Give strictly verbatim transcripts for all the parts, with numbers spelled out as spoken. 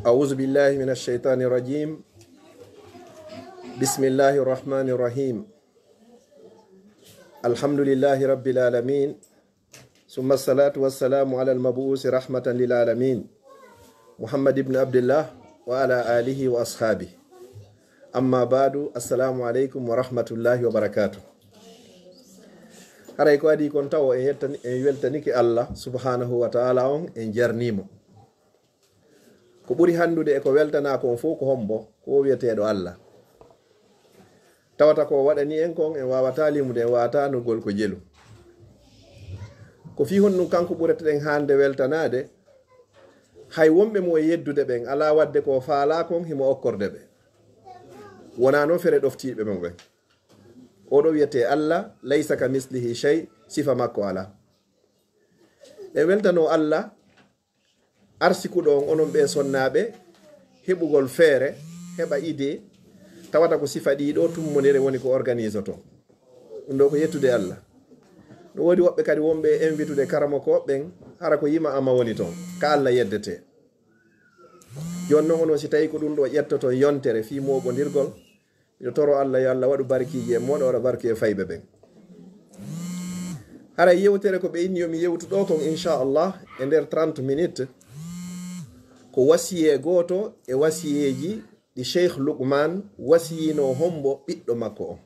أعوذ بالله من الشيطان الرجيم. بسم الله الرحمن الرحيم. الحمد لله رب العالمين. ثم الصلاة والسلام على المبعوث رحمة للعالمين، محمد بن عبد الله، وعلى آله وأصحابه. أما بعد، السلام عليكم ورحمة الله وبركاته. Haray ko adii kon tawo en yettani, en weltanike Allah subhanahu wa ta'ala on, en jarnii mo. Ko ɓuri hanndude e ko weltanaa kon fof ko hombo? Ko o wiyeteeɗo Allah. Tawata ko o waɗani en kon, en waawataa limude, en waawataa annugol ko jelu. Ko fii honɗum kanko ɓureteɗen haande weltanaade? Hay wonɓe mo e yeddude ɓen, alaa waɗde ko o faalaa kon himo okkorde ɓe. Wonaa noon fere ɗoftiiɓe mo ɓen. Oɗo wiyetee Allah, laysa ka mislihi shay, sifa makko alaa. En weltanoo Allah, arsikuɗo on, onon ɓe sonnaaɓe, heɓugol feere, heɓa idée, tawata ko sifa ɗiɗo tummonere woni ko organisoto. Ɗum ɗo ko yettude Allah. No woodi woɓɓe kadi wonɓe e invitude karamoko ɓen, hara ko yima ama woni toon, ka Allah yeddete. Jooni noon, onon si tawi ko ɗum ɗo ƴettoton yontere fii mooɓondirgol, miɗo toro Allah yo Allah waɗu barkiiji e mooɗon, waɗa barki e fayɓe ɓen. Haray yewtere ko ɓe inni yo mi yewtu ɗo kon, inchallah, e nder trente minutes, ko wasiyee gooto e wasiyeeji ɗi Cheikh Luqman wasiyinoo hombo ɓiɗɗo makko on.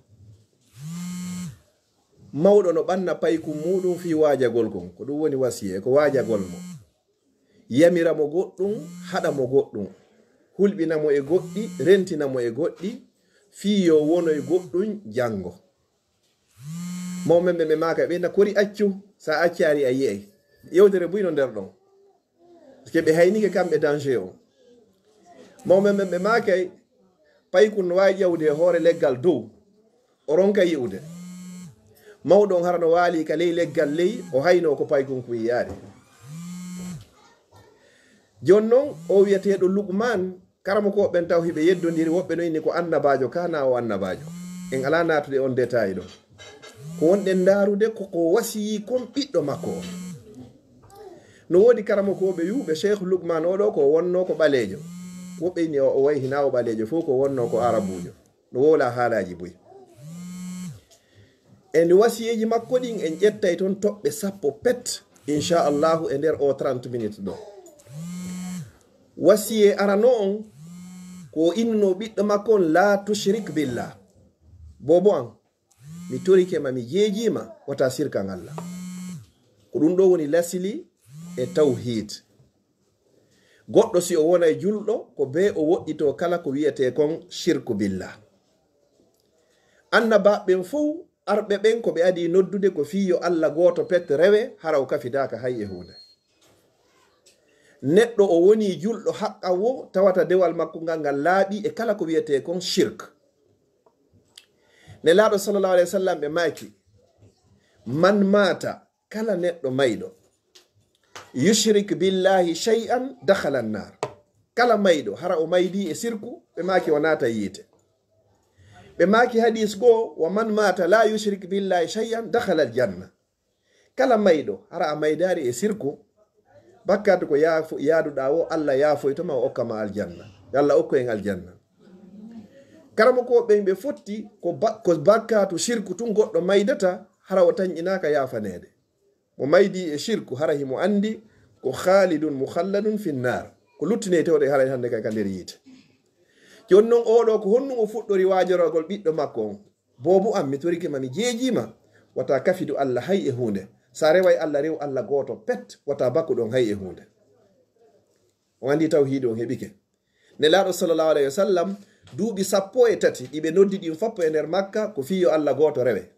Mawɗo no ɓanna paykun muuɗum fii waajagol kon, ko ɗum woni wasiyee, ko waajagol mo. Yamira mo goɗɗum, haɗa mo goɗɗum. Hulɓina mo e goɗɗi, rentina mo e goɗɗi, fii yo wonoy goɗɗum janngo. Mawɓe men ɓe maaka ɓe na kori accu, sa accaari a yi'ay. Yewtere buy no nder ɗon. Parce que ɓe haynike kamɓe danger o. Mawɓe men ɓe maakay, paykun no waawi ƴawde e hoore leggal dow, o ronka yi'ude. Mawɗo on hara no waali ka ley leggal ley, o haynoo ko paykun kun yi'aade. Jooni non, o wiyeteeɗo Luqman, karamokooɓe ɓen taw hiɓe yeddondiri, woɓɓe no inni ko annabaajo, ka na o annabaajo. En alaa naatude on détail ɗo. Ko wonɗen ndaarude ko ko wasiyii kon ɓiɗɗo makko on. No woodi karamokooɓe wi'uɓe Cheikh Luqman oɗo ko wonnoo ko ɓaleejo. Woɓɓe inni o, o wayi hinaa o ɓaleejo, fof ko wonnoo ko arabuujo. No wowla haalaaji buy. E ndi wasiyeeji makko ɗin, en ƴettay toon toɓɓe sappo pet, inchallahu, e nder o trente minutes ɗo. Wasiyee arano on, ko o innunoo ɓiɗɗo makko on, "La tushrik billah." Boobo an, mi torike ma, mi jeejiima, wata sirkan Allah. Ko ɗum ɗo woni lasili e tawhid. Goɗɗo si o wonay julɗo, ko bee o woɗɗitoo kala ko wiyetee kon shirku billah. Annabaaɓe ɓen fow, arɓe ɓen ko ɓe adii noddude ko fii yo Allah gooto pet rewe, hara o kafidaaka hay e huunde. Neɗɗo o wonii julɗo haqqan wo, tawata dewal makko ngal, ngal laaɓii e kala ko wiyetee kon shirk. Nelaaɗo sallallahu alayhi wa sallam ɓe maaki, "Man maata," kala neɗɗo mayɗo, "yushrik billahi shay'an, dakhala an-nar." Kala mayɗo, hara o maydii e sirku, ɓe maaki o naata yiite. Ɓe maaki hadis goo, "Wa man maata la yushrik billahi shay'an, dakhala al-janna." Kala mayɗo, hara a maydaari e sirku, bakkaatu ko yaafo-, yaaduɗaa wo, Allah yaafoyto ma, o okka ma aljanna. Yo Allah okku en aljanna. Karamokooɓe ɓen ɓe fotti ko ba-, ko bakkaatu sirku tun goɗɗo maydata, hara o tanƴinaaka yaafaneede. Mo maydii e shirku, hara himo anndi ko khalidun mukhalladun fin nar. Ko luttineyteeɗo e hara hannde kay ka nder yiite. Jooni non, oɗo ko honɗum o fuɗɗori waajoragol ɓiɗɗo makko on? Boobo am, mi torike ma, mi jeejiima, wata kafidu Allah hay e huunde. Sa reway Allah, rew Allah gooto pet, wata bakku ɗon hay e huunde. On anndi tawhiidu on heɓike. Nelaaɗo sallallahu alayhi wa sallam, duuɓi sappo e tati ɗi ɓe noddi ɗin foppo e nder Makka, ko fii yo Allah gooto rewe.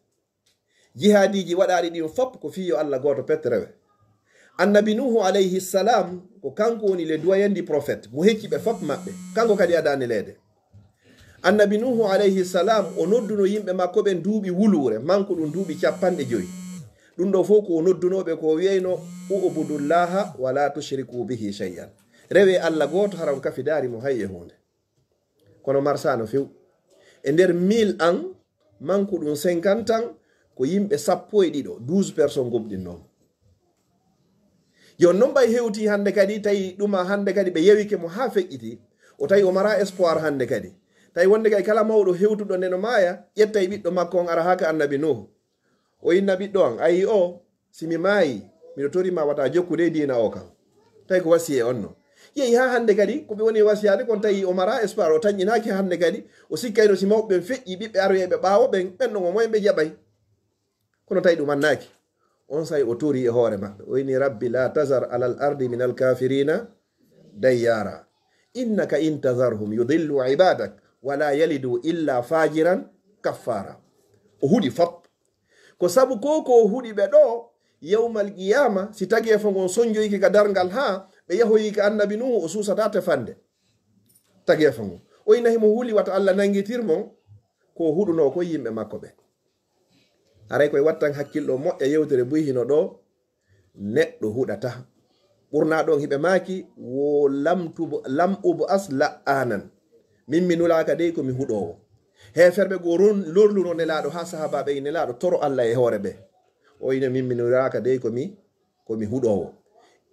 Jihaadiiji waɗaaɗi ɗin fop ko fii yo Allah gooto pet rewe. Annabi Nuuhu alayhi salam, ko kanko woni le doyen du prophète, mo hecci ɓe fop maɓɓe. Kanko kadi adaa neleede. Annabi Nuuhu alayhi salam, o nodduno yimɓe makko ɓen duuɓi wuluure, manko ɗum duuɓi capanɗe joyi. Ɗum ɗo fof ko o noddunoo ɓe, ko o wiyayno, "U'budullaha wa la tushriku bihi shay'an." Rewe Allah gooto, hara on kafidaari mo hay e huunde. Kono marsaano few. E nder mille an, manku ɗum cinquante an, ko yimɓe sappo e ɗiɗo, douze personnes gomɗinnoo mo. Jooni noon ɓay hewti hannde kadi, tawi ɗuma hannde kadi ɓe yewike mo haa feƴƴiti. O tawi o mara espoir hannde kadi. Tawi wonde kay kala mawɗo hewtuɗo nde no maaya, ƴettay ɓiɗɗo makko on ara haa ka annabi Nuhu. O inna ɓiɗɗo an, ayi o, si mi maayi, miɗo tori ma wata jokkude e diina o kan. Tawi ko wasiye on no. Yehi haa hannde kadi, ko ɓe woni wasiyaade kon tawi o mara espoir, o tanƴinaaki hannde kadi. O sikkayno si mawɓe ɓen feƴƴi, ɓiɓɓe aroyɓe ɓaawo ɓen, ɓen ɗon o moyen ɓe jaɓay. Kono tawi ɗum annaaki. On say o tori e hoore maɓɓe. O inni, "Rabbi la tazar alal ardi minal kafirina dayyara. Innaka in tazarhum yudillu ibadak wala yalidu illa fajiran kaffara." O huɗi fop. Ko sabu ko, ko o huɗi ɓe ɗo, yawmal qiyama, si tageefo ngon sonjoyike ka darngal haa ɓe yahoyi ka annabi Nuhu, o suusata tefande. Tageefo ngon. O ina himo huli wata Allah nangitir mo, ko o huɗunoo ko yimɓe makko ɓe. Haray koye wattan hakkillo moƴƴa yewtere buy hino ɗo, neɗɗo huɗata. Ɓurna ɗon hiɓe maaki, wo lam tub-, lam ub'as la'anan. Min mi nulaaka dey ko mi huɗoowo. Heeferɓe goo ron-, lorluno Nelaaɗo haa sahaabaaɓe e Nelaaɗo toro Allah e hoore ɓe. O ina min mi nulaaka dey ko mi, ko mi huɗoowo.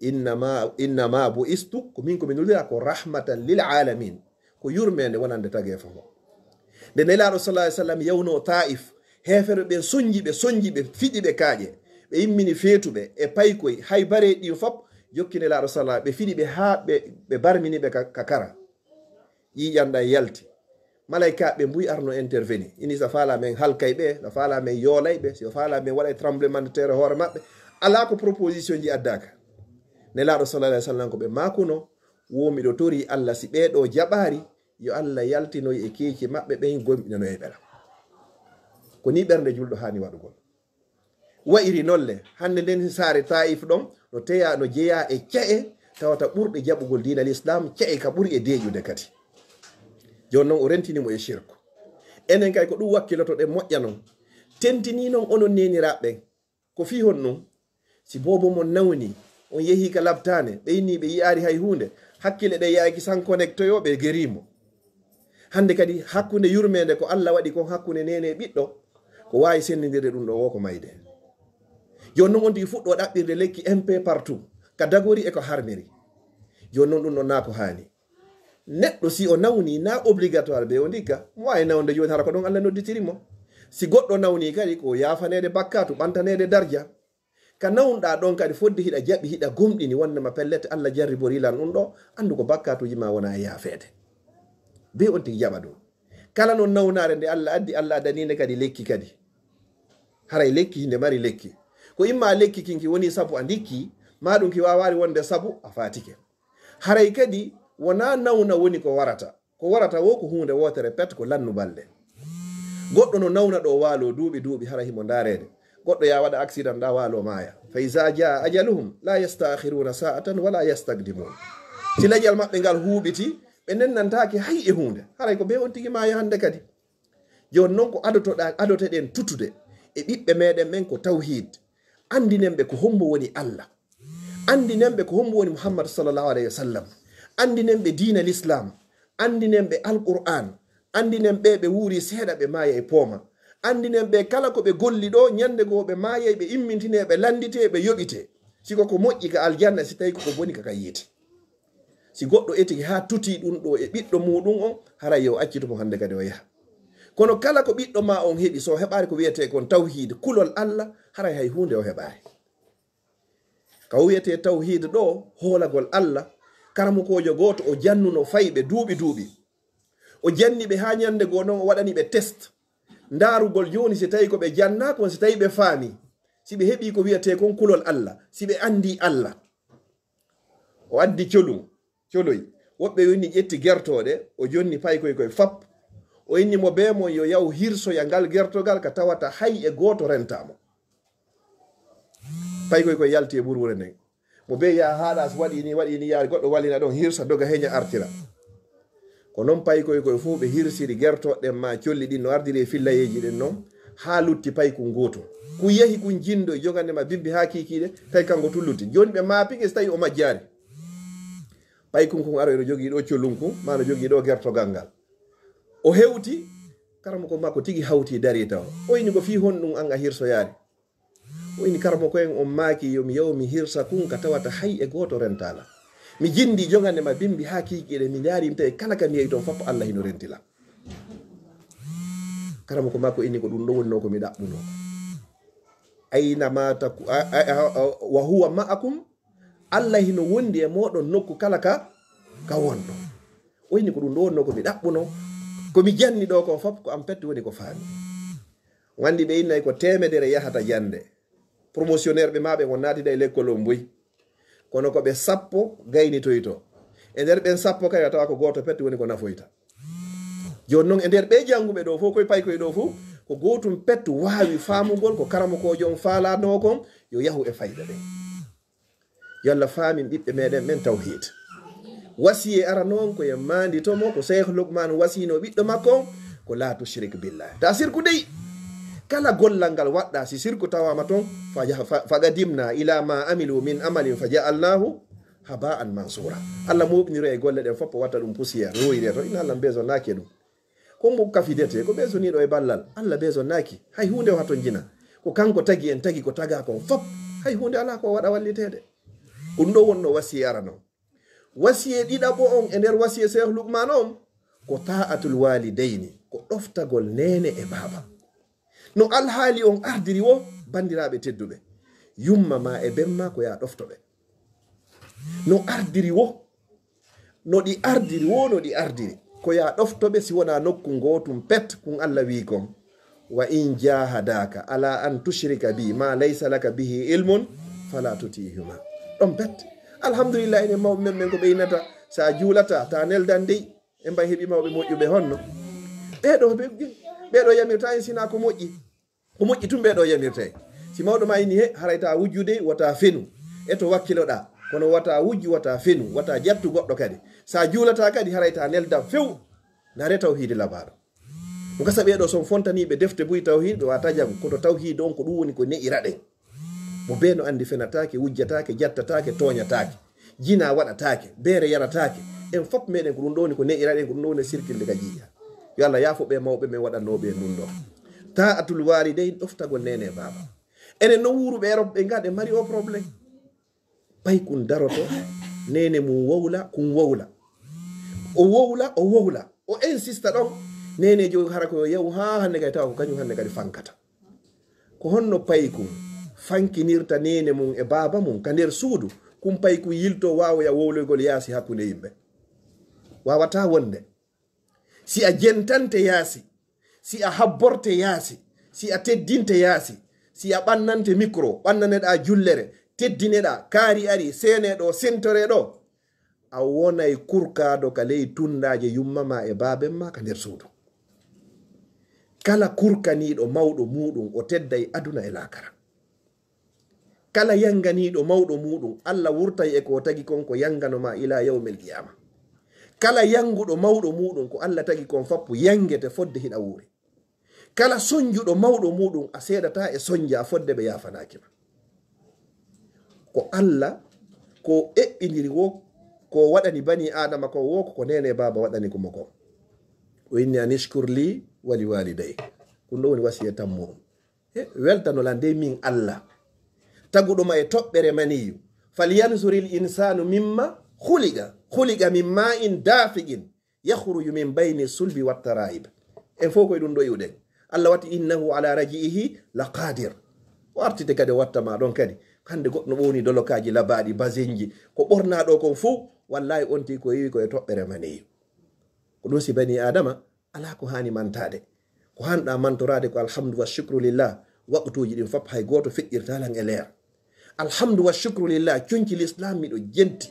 Innama, innama bu'istu, ko min ko mi nulira ko rahmatan lil alamin. Ko yurmeende wonande tageefo ngo. Nde Nelaaɗo sallallahu alaihi wasallam yawno Taif, heeferɓe ɓen sonji ɓe, sonji ɓe, fiɗi ɓe kaaƴe. Ɓe immini feetuɓe e paykoy, hay bareeɗi ɗin fop, jokki Nelaaɗo sallallahu, ɓe fiɗi ɓe haa ɓe, ɓe barmini ɓe ka, ka kara. Ƴiiƴan ɗan yalti. Malaykaaɓe mbuy arno interveni. Ini sa faala men halkay ɓe, sa faala men yoolay ɓe, si o faala men waɗay tremblement de terre hoore maɓɓe. Alaa ko proposition ji addaaka. Nelaaɗo sallallahu alaihi wasallam ko ɓe maakuno, wo miɗo tori Allah si ɓee ɗoo jaɓaari, yo Allah yaltinoy e keeci maɓɓe ɓen gomɗinanoy ɓe la. Ko ni ɓernde julɗo haani waɗugol. Wa'iri noon le, hannde nden saare Taif ɗon, no teya, no jeyaa e ca'e, tawata ɓurɗe jaɓugol diina l'islam, ca'e ka ɓuri e deeƴude kadi. Jooni noon o rentini mo e shirku. Enen kay ko ɗum wakkilotoɗen moƴƴa noon. Tentini noon onon neeniraaɓe ɓen. Ko fii honɗum? Si boobo mon nawni, on yehi ka labtaane, ɓe inni ɓe yi'aari hay huunde, hakkile ɗe yaaki san connectoyo ɓe gerimo. Hannde kadi hakkunde yurmeende ko Allah waɗi kon hakkunde neene e ɓiɗɗo, ko waawi senndindirde ɗum ɗo wo ko mayde. Jooni noon on tigi fuɗɗo ɗaɓɓirde lekki M P partout, ka dagori e ko harmiri. Jooni noon ɗum ɗon naa ko haani. Neɗɗo si o nawni, naa obligatoire be o ndigga. Mo waawi nawde jooni hara ko ɗon Allah nodditiri mo. Si goɗɗo nawni kadi ko yaafaneede bakkaatu, ɓantaneede darja. Ka nawnuɗaa ɗon kadi fodde hiɗa jaɓi, hiɗa gomɗini wonde ma pellet Allah jarribori lan ɗum ɗo, anndu ko bakkaatuuji ma wona e yaafeede. Be on tigi jaɓa ɗum. Kala non nawnaare nde Allah addi, Allah addaniinde kadi lekki kadi. Haray lekki hinde mari lekki. Ko imma lekki kin ki woni sabu a ndikki, ma ɗum ki waawaari wonde sabu a faatike. Haray kadi wona nawna woni ko warata. Ko warata wo ko huunde wootere pet, ko lannu balɗe. Goɗɗo no nawna ɗo waalo duuɓi duuɓi hara himo ndaareede. Goɗɗo ya waɗa accident ɗa waalo maaya. Fa iza jaa ajaluhum la yasta'khiruna sa'atan wala yastaqdimun. Si lajal maɓɓe ngal huuɓiti, ɓe nennantaake hay e huunde. Haray ko be on tigi maaya hannde kadi. Jooni noon ko adotoɗa, adoteɗen tutude e ɓiɓɓe meɗen ɓen ko tawhiid. Anndinen ɓe ko hombo woni Allah. Anndinen ɓe ko hombo woni Muhammad sallallahu alayhi wa sallam. Anndinen ɓe diina l'islam. Anndinen ɓe Alqur'aan. Anndinen ɓe ɓe wuuri seeɗa ɓe maaya e pooma. Anndinen ɓe kala ko ɓe golli ɗo, ñande goo ɓe maayay, ɓe immintine, ɓe lanndite, ɓe yoɓite. Si ko ko moƴƴi ka aljanna, si tawi ko ko boni ka, ka yiite. Si goɗɗo etike haa tuti ɗum ɗo e ɓiɗɗo muɗum on, haray yo accitu mo hannde kadi o yaha. Kono kala ko ɓiɗɗo ma on heɓi, so o heɓaari ko wiyetee kon tawhiid, kulol Allah, haray hay huunde o heɓaari. Ka o wiyetee tawhiid ɗo, hoolagol Allah, karamokoojo gooto o jannuno fayɓe duuɓi duuɓi. O janni ɓe haa ñande goo non o waɗani ɓe test. Ndaarugol jooni si tawi ko ɓe janna kon, si tawi ɓe faami. Si ɓe heɓi ko wiyetee kon kulol Allah, si ɓe anndi Allah. O addi colum, coloy. Woɓɓe yoni ƴetti gertooɗe, o jonni paykoy koy fap. O inni mo bee mon yo yaw hirsoya ngal gertogal ka tawata hay e gooto rentaamo. Paykoy koy yalti e ɓuruure nden. Mo bee yaa haaɗa si waɗi ni, waɗi ni, yaari goɗɗo wallina ɗon hirsa, doga heña artira. Ko non paykoy koy fof ɓe hirsiri gertoɗe ɗen ma colli ɗin no ardiri e fillayeeji ɗin non, haa lutti paykun gooto. Kun yahi kun jindo e jogande ma bimbi haa kiikiiɗe, tawi kanko tun lutti. Jooni ɓe maapike si tawi o majjaari. Paykun kun aroy no jogii ɗo colun kun, ma no jogii ɗo gertogal ngal. O hewti, karamoko makko tigi hawti dari taw. O inni ko fii honɗum an a hirsoyaari? O inni, "Karamoko en, on maaki yo mi yahu mi hirsa kun ka tawata hay e gooto rentaala. Mi jindi jongande ma bimbi haa kiikiiɗe, mi ndaari mi tawi kala ka mi yehi toon fop Allah hino rentila." Karamoko makko inni, "Ko ɗum ɗo wonnoo ko mi ɗaɓɓunoo. Ayna ma taku-, a, a, a, a, wa huwa ma'akum." Allah hino wondi e mooɗon nokku kala ka, ka wonɗon. O inni, "Ko ɗum ɗo wonnoo ko mi ɗaɓɓunoo. Ko mi janni ɗo kon fop ko an pet woni ko faami." Wandi ɓe innay ko teemedere yahata jannde. Promotionnaire ɓe maa ɓe on naatida e lekkol on buy. Kono ko ɓe sappo gaynitoyto. E nder ɓen sappo kadi a tawa ko gooto pet woni ko nafoyta. Jooni non e nder ɓe jannguɓe ɗo fof, koye paykoye ɗo fof, ko gootum pet waawi faamugol ko karamokoojo on faalanoo kon, yo yahu e fayda ɗen. Yo Allah faamin ɓiɓɓe meɗen ɓen tawhiid. Wasiye ara noon ko e maandi to mo, ko Seex Lukmaan wasiyno ɓiɗɗo makko, ko "La tushrik billah." Ta sirku dey. Kala gollal ngal waɗɗa, si sirku tawaama toon, fa jah-, fa, fa qadimna ila ma amilu min amalin fa ja'alnahu haba'an mansura. Allah mooɓiniro e golle ɗen fof, o watta ɗum poussière, royre to. Ina Allah besonaaki e ɗum. Ko mbo kafidete, ko ɓeesoniiɗo e ballal. Allah beesonaaki. Hay huunde o hatonjina. Ko kanko tagi en, tagi ko tagaa kon fop. Hay huunde alaa ko waɗa walliteede. Ko ɗum ɗo wonno wasiya arano. Wasiye ɗiɗaɓo on e nder wasiye Seex Lukmaan on, ko ta'atul waalidayni, ko ɗoftagol neene e baaba. No alhaali on ardiri wo, banndiraaɓe tedduɓe, yumma ma e ben ma ko yaa ɗofto ɓe. No ardiri wo, no ɗi ardiri wo, no ɗi ardiri. Ko yaa ɗofto ɓe si wonaa nokku ngootum pet, kun Allah wii kon, "Wa in jahadaka ala an tushrika bi ma laysa laka bihi ilmun fala tuti'huma." Ɗon pet. Alhamdulillah, enen mawɓe men ɓen ko ɓe innata, sa juulata, ta neldan dey. En mbay heɓi mawɓe moƴƴuɓe honno? Ɓee ɗo ɓe, ɓee ɗo yamirta en sina ko moƴƴi. Ko moƴƴi tun ɓee ɗo yamirta en. Si mawɗo ma inni, "He, haray ta wujju dey, wata fenu. E to wakkiloɗaa. Kono wata wujju, wata fenu, wata jattu goɗɗo kadi. Sa juulata kadi, haray ta neldan few." Ndare tawhiidi labaaɗo. Mo gasa ɓee ɗo son fontaniiɓe defte buy tawhiid, ɓe wata jago. Kono tawhiid on ko ɗum woni ko ne'ira ɗen. Mo bee no anndi fenataake, wujjataake, jattataake, tooñataake. Jina waɗataake, beere yarataake. En fop meɗen ko ɗum ɗo woni ko ne'ira ɗen, ko ɗum ɗo woni sirkilde ka jiya. Yo Allah yaafo ɓe mawɓe men waɗannoo ɓe ɗum ɗo. Ta'atul walidayn, ɗoftagol neene e baaba. Enen no wuuruɓe Europe ɓe ngaa ɓe mari o problème. Paykun daroto, neene mum wowla, kun wowla. O wowla, o wowla. O insista ɗon, neene jogi hara ko yo yahu haa hannde kadi tawa ko kañum hannde kadi fankata. Ko honno paykun fankinirta neene mum e baaba mum ka nder suudu, kun paykun yilto waawoya wowloygol yaasi hakkunde yimɓe? Waawataa wonde. Si a jentante yaasi, si a habborte yaasi, si a teddinte yaasi, si a ɓannante mikro, ɓannaneɗaa jullere, teddineɗaa, kaari ari, seenee ɗo, sentore ɗo, a wonay kurkaaɗo ka ley tunndaaje yumma ma e baaben ma ka nder suudu. Kala kurkaniiɗo mawɗo muuɗum, o tedday aduna e laakara. Kala yanganiiɗo mawɗo muuɗum, Allah wurtay e ko tagi kon ko yangano ma ila yawmil qiyama. Kala yanguɗo mawɗo muuɗum, ko Allah tagi kon fappu yangete fodde hiɗa wuuri. Kala sonjuɗo mawɗo muuɗum, a seedataa e sonja fodde ɓe yaafanaaki ma. Ko Allah ko eɓɓiniri wo, ko waɗani bani Aadama ko wo, ko neene baaba waɗani ko mo ko. O inni: "An ishkur li wa li walidayk." Ɗum ɗo woni wasiya tammu on. He, weltano lan dey min Allah. Taguɗo ma e toɓɓere maniyu. "Falyanzuril insanu mimma khuliqa. Khuliqa min ma'in dafiqin. Yakhruju min bayni sulbi wat tara'ib." En fof koye ɗum ɗo iwɗen. Allah watti: "Innahu ala raji'ihi la qadir." O artite kadi o watta ma ɗon kadi. Hannde goɗɗo no ɓowni dolokaaji labaaɗi, basenji. Ko ɓornaa ɗo kon fof, wallahi on tigi ko iwi ko e toɓɓere maniyu. Ko ɗum si bani Aadama alaa ko haani mantaade. Ko haanɗaa mantoraade ko alhamdu wa shukru lillah. Waqtuuji ɗin fop hay gooto feƴƴirtaa lan e leer. Alhamdu wa shukru lillah, conci l'islam miɗo jenti.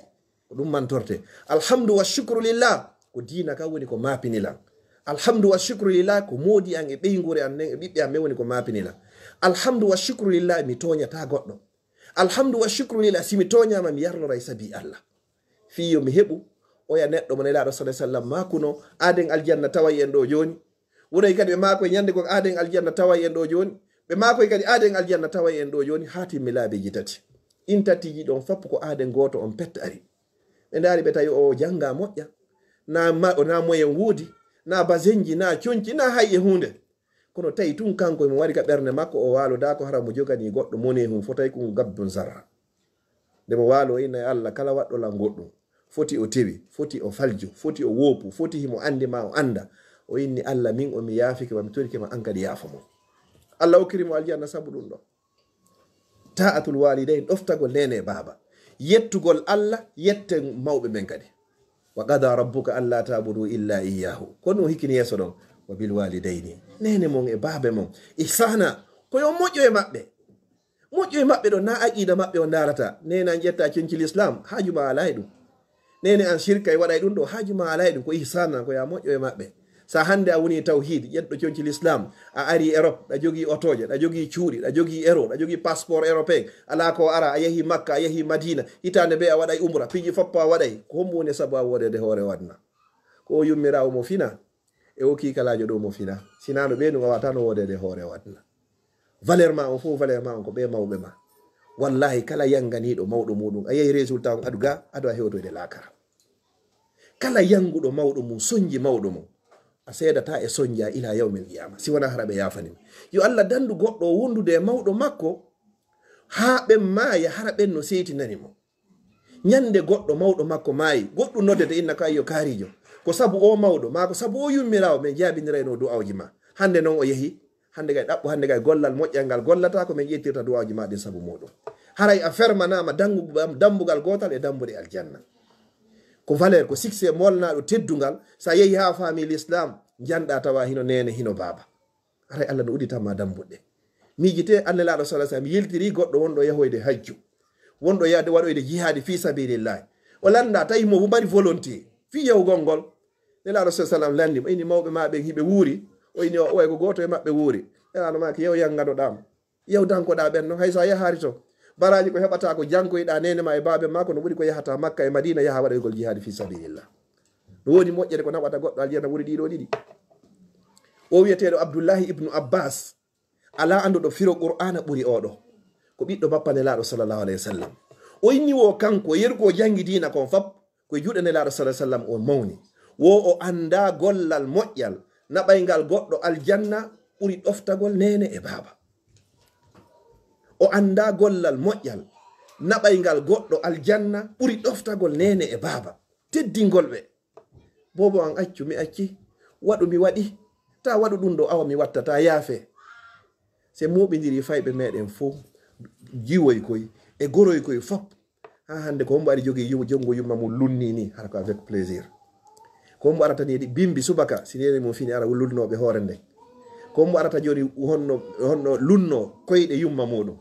Ko ɗum mantorte. Alhamdu wa shukru lillah, ko diina kan woni ko maapini lan. Alhamdu wa shukru lillah, ko moodi an e ɓeynguure an nden e ɓiɓɓe an ɓen woni ko maapini lan. Alhamdu wa shukru lillah, mi tooñataa goɗɗo. Alhamdu wa shukru lillah, si mi tooñaama, mi yarloray sabi Allah. Fii yo mi heɓu oya neɗɗo mo Nelaaɗo sallallahu alaihi wasallam maakuno, aaden aljanna taway en ɗo jooni. Wonay kadi ɓe maakoy ñande goo aaden aljanna taway en ɗo jooni. Ɓe maakoy kadi aaden aljanna taway en ɗo jooni, haa timmi laabiiji tati. Ɗin tatiiji ɗon fop ko aaden gooto on pet ari. Ɓe ndaari ɓe tawi o jannga moƴƴa. Na ma-, na moyen woodi, na basenji, na conci, na hay e huunde. Kono tawi tun kanko mo wari ka ɓernde makko, o waalodaako hara mo joganii goɗɗo monehun fotay kun gabdun zarra. Nde mo waalo, o inna e Allah, kala waɗɗo lan goɗɗum, foti o tewi, foti o faljo, foti o woopu, foti himo anndi ma o annda. O inni, Allah, min o mi yaafike ma, mi torike ma, an kadi yaafo mo. Allah okkiri mo aljanna sabu ɗum ɗo. Ta'atul walidain, ɗoftagol neene e baaba. Yettugol Allah, yetten mawɓe men kadi. Wa qada rabbuka alla ta'budu illa iyyahu. Kono o hikkini yeeso ɗon. Wa bil walidayni. Neene mon e baabe mon. Ihsana. Ko yo moƴƴo e maɓɓe. Moƴƴo e maɓɓe ɗo, na aqida maɓɓe o ndaarata. Neene an ƴetta conci l'islam, haaju ma alaa e ɗum. Neene an shirka e waɗa e ɗum ɗo, haaju ma alaa e ɗum, ko ihsana, ko ya moƴƴo e maɓɓe. Sa hannde a woni tawhid, ƴetɗo conci l'islam, a ari Europe, ɗa jogii otooje, ɗa jogii cuuɗi, ɗa jogii euro, ɗa jogii passeport européen, alaa ko ara, a yahi Makka, a yahi Madina, hitaande be a waɗay umra, piiji foppo a waɗay, ko hombo woni sabu a woodede hoore o aduna? Ko o yummiraawo mo fina, e o kiikalaajo ɗo mo fina. Sinano ɓe ɗum a wata no woodede hoore o aduna. Valeur ma on fof, valeur ma on ko ɓe mawɓe ma. Wallahi, kala yanganiiɗo mawɗo muɗum, a yehi résultat on adu ga, adu a hewtoyde laakara. Kala yanguɗo mawɗo mum, sonji mawɗo mum, a seedata e sonja ila yawmil qiyama, si wona hara ɓe yafanima. Yo Allah dandu goɗɗo o wondude e mawɗo makko, haa ɓen maaya, hara ɓen no seytinani mo. Ñande goɗɗo mawɗo makko maayi, goɗɗum noddete inna ko ayyo kaarijo. Ko sabu o mawɗo, maa ko sabu o yummiraawo, min jaabinirayno du'awji ma. Hande non o yehi, hande kay ɗaɓɓu, hande kay gollal moƴƴal ngal gollata, ko min ƴettirta du'awji ma ɗin sabu muɗum. Haray a fermanaama dangu-, dambugal gootal e dambuɗe aljanna. Ko valeur, ko succès molnaaɗo teddungal, sa yehi haa faami l'islam, njanɗa tawa hino neene, hino baaba. Haray Allah no udditan ma dambuɗe. Miijite, Annelaaɗo sallallahu alaihi wasallam yiltiri goɗɗo wonɗo yahoyde hajju, wonɗo yahde waɗoyde jihaadi fi sabilillahi. O lannda, tawi mo mari volonté fii yahugol ngol. Nelaaɗo sallallahu alaihi wasallam lanndi mo, ini mawɓe ma ɓen hiɓe wuuri? O ini, o, o, ko gooto e maɓɓe wuuri. Nelaaɗo maaki, yahu yannganoɗaa mo. Yahu dankoɗaa ɓen non, hay so a yahaali to. Baraaji ko heɓataa ko jankoyɗaa neene ma e baabe ma, ko no ɓuri ko yahata Makka e Madina, yaha waɗoygol jihaadi fi sabilillah. No woodi moƴƴere ko naɓata goɗɗo aljanna ɓuri ɗiɗo ɗiɗi. O wi'eteeɗo Abdullahi ibnu Abbas, alaa annduɗo firo Qur'aana ɓuri oɗo. Ko ɓiɗɗo bappa Nelaaɗo sallallahu alaihi wasallam. O inni wo kanko, yeru ko o jangi diina kon fap, ko e juuɗe Nelaaɗo sallallahu alaihi wasallam o mawni. Wo o annda gollal moƴƴal, naɓayngal goɗɗo aljanna ɓuri ɗoftagol neene e baaba. O annda gollal moƴƴal, naɓayngal goɗɗo aljanna ɓuri ɗoftagol neene e baaba. Teddingol ɓe. Boobo an accu, mi acci. Waɗu, mi waɗi. Ta waɗu ɗum ɗo, awa mi watta, ta yaafe. Se mooɓindiri fayɓe meɗen fof, jiwoy koy, e goroy koy fop. Haa hannde ko hombo ari jogii yu-, jonngo yumma mum lunni ni, hara ko avec plaisir. Ko hombo arata ni ɗi bimbi subaka, si neene mum fini ara lunnooɓe hoore nden. Ko hombo arata jooni honno, honno lunnoo koyɗe yumma muɗum.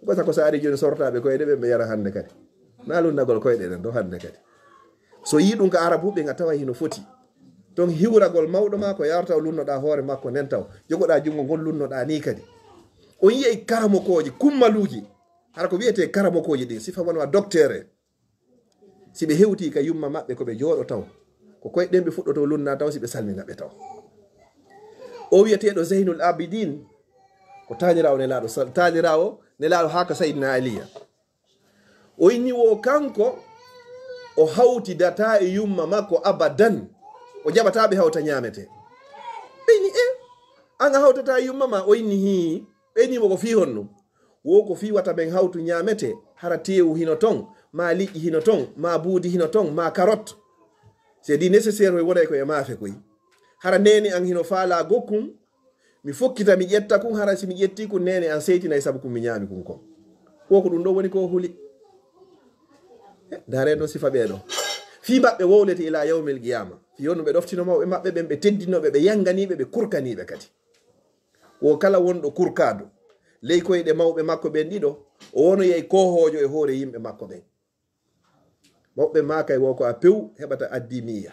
Gota ko sa ari jooni sortaaɓe koyɗe ɓen ɓe yara hannde kadi. Na lunnagol koyɗe ɗen ɗo hannde kadi. So yii ɗum ka Arabu ɓen a tawa hino foti. Ton hiwragol mawɗo ma ko yarata o lunnoɗaa hoore makko nden taw. Jogoɗaa junngo ngol lunnoɗaa ni kadi. On yi'ay karamokooji, kummaluuji. Hara ko wi'etee karamokooji ɗin, sifa wonwa docteur en. Si ɓe hewtii ka yumma maɓɓe ko ɓe jooɗo taw. Ko koyɗe ɗen ɓe fuɗɗoto lunna taw si ɓe salmina ɓe taw. O wi'eteeɗo Zeynul Abidin, ko taaniraawo Nelaaɗo sal-, taaniraawo Nelaaɗo haa ka Sayyidina Aliya. O inni wo kanko, o hawtidataa e yumma makko abadan. O jaɓataa ɓe hawta ñaametee. Ɓe inni, "Eh, an a hawtataa e yumma ma?" O inni, "Hii." Ɓe inni mo, "Ko fii honɗum?" Wo ko fii wata men hawtu ñaametee, hara teewu hino ton, maa liƴƴi hino ton, maa buudi hino ton, maa karot. C'est du nécessaire, hoy wonay ko e maafe koy. Hara neene an hino faalaa gokkun, mi fokkita, mi ƴetta kun, hara si mi ƴetti kun, neene an seytinay sabu kun mi ñaami kun kon. Wo ko ɗum ɗo woni ko huli. Eh, ndaare ɗo sifa ɓee ɗo. Fii maɓɓe wowlete ila yawmil qiyama. Fii on ɓe ɗoftino mawɓe maɓɓe ɓen, ɓe teddinooɓe, ɓe yanganiiɓe, ɓe kurkaniiɓe kadi. Wo kala wonɗo kurkaado ley koyɗe mawɓe makko ɓen ɗiɗo, o wonoyay koohoojo e hoore yimɓe makko ɓen. Mawɓe maakay wo ko a pew heɓata addi miya.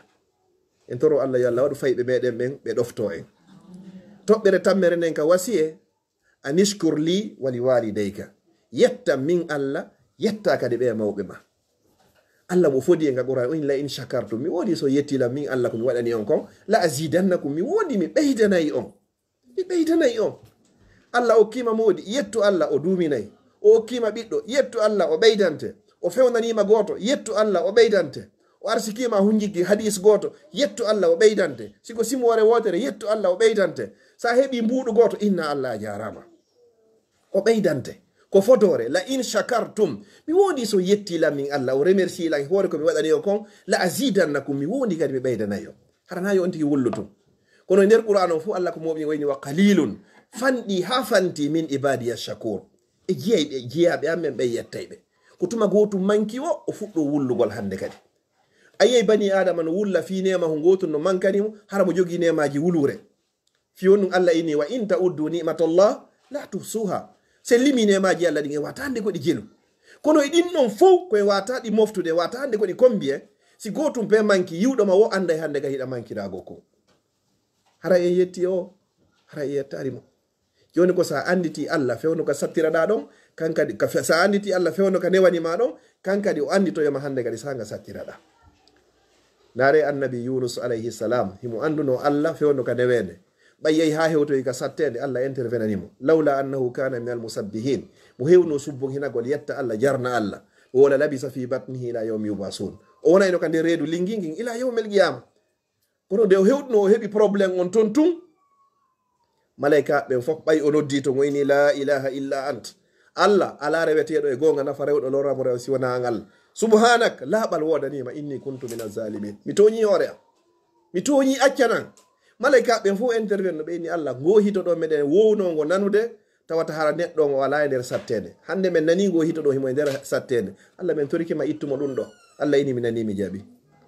En toro Allah yo Allah waɗu fayɓe meɗen ɓen ɓe ɗofto en. Toɓɓere tammere nden ka wasiye, anishkur li wa li walidayka. Yetta min Allah, yetta kadi ɓe mawɓe ma. Allah mo fodi e nga Qur'an, on la in shakartum. Mi woodi so yettila min Allah ko mi waɗani on kon, la azidannakum, mi woodi mi ɓeydanay on. Mi ɓeydanay on. Allah okkima moodi, yettu Allah, o duuminay. O okkima ɓiɗɗo, yettu Allah, o ɓeydante. O fewnanima gooto, yettu Allah, o ɓeydante. O arsikima hunjiggi hadis gooto, yettu Allah, o ɓeydante. Si ko simwore wootere, yettu Allah, o ɓeydante. Sa heɓi mbuuɗu gooto, inna Allah a jaaraama. O ɓeydante. Ko fodoore, la in shakartum. Mi woodi so yetti lan min Allah, o remercie lan hoore ko mi waɗani o kon, la azidannakum, mi woodi kadi mi ɓeydanay on. Hara na yo on tigi wullu tun. Kono e nder Qur'an on fof Allah ko mooɓi o inni wa qalilun. Fanɗi haa fanti min ibadiya shakur. E jiyayɓe, jiyaaɓe amen ɓe yettayɓe. Ko tuma gootum manki o, o fuɗɗo wullugol hannde kadi. A yiyay bani Adama no wulla fii neema ko gootum no mankani mo, hara mo jogii neemaaji wuluure. Fii on ɗum Allah inni, "Wa in ta'uddu ni'matallah la tuhsuha." Se limi neemaaji Allah ɗin e waata hannde ko ɗi jelu. Kono e ɗin ɗon fow ko e waata ɗi moftude, e waata hannde ko ɗi kombi en. Si gootum pe manki yiwɗo ma wo annday hannde ka hiɗa mankiraago ko. Hara en yetti o, hara en yettaari mo. Jooni ko sa annditi Allah fewndo ka sattiraɗa ɗon, kan kadi, ka fe-, sa annditi Allah fewndo ka newani ma ɗon, kan kadi o annditoyoma hannde kadi sa nga sattiraɗa. Ndaare annabi Yunus alayhi salam, himo annduno Allah fewndo ka neweende. Ɓay yehi haa hewtoyi ka satteende, Allah intervenani mo. Lawla annahu kana minal musabbihin. Mo hewno subbon hinagol yetta Allah, jarna Allah. Wala labisa fi batnihi ila yawmi yub'asun. O wonayno ka nder reedu lingi ngin ila yawmil qiyama. Kono nde o hewtuno, o heɓi problème on ton tun. Malaykaaɓe ɓen fof ɓay o noddi to, o inni, "La ilaha illa ant." Allah, alaa reweteeɗo e goonga nafa rewɗo lorra mo rew si wonaa an Allah. "Subhanak, laaɓal woodanima, inni kuntu minaz zalimin." Mi tooñi hoore am. Mi tooñi, accan an. Malaykaaɓe ɓen fof intervene no ɓe inni, "Allah, ngo hito ɗo meɗen wowno ngo nanude, tawata hara neɗɗo on o alaa e nder satteende. Hannde men nanii ngo hito ɗo himo e nder satteende. Allah, men torike ma ittu mo ɗum ɗo." Allah inni, "Mi nanii, mi jaɓi."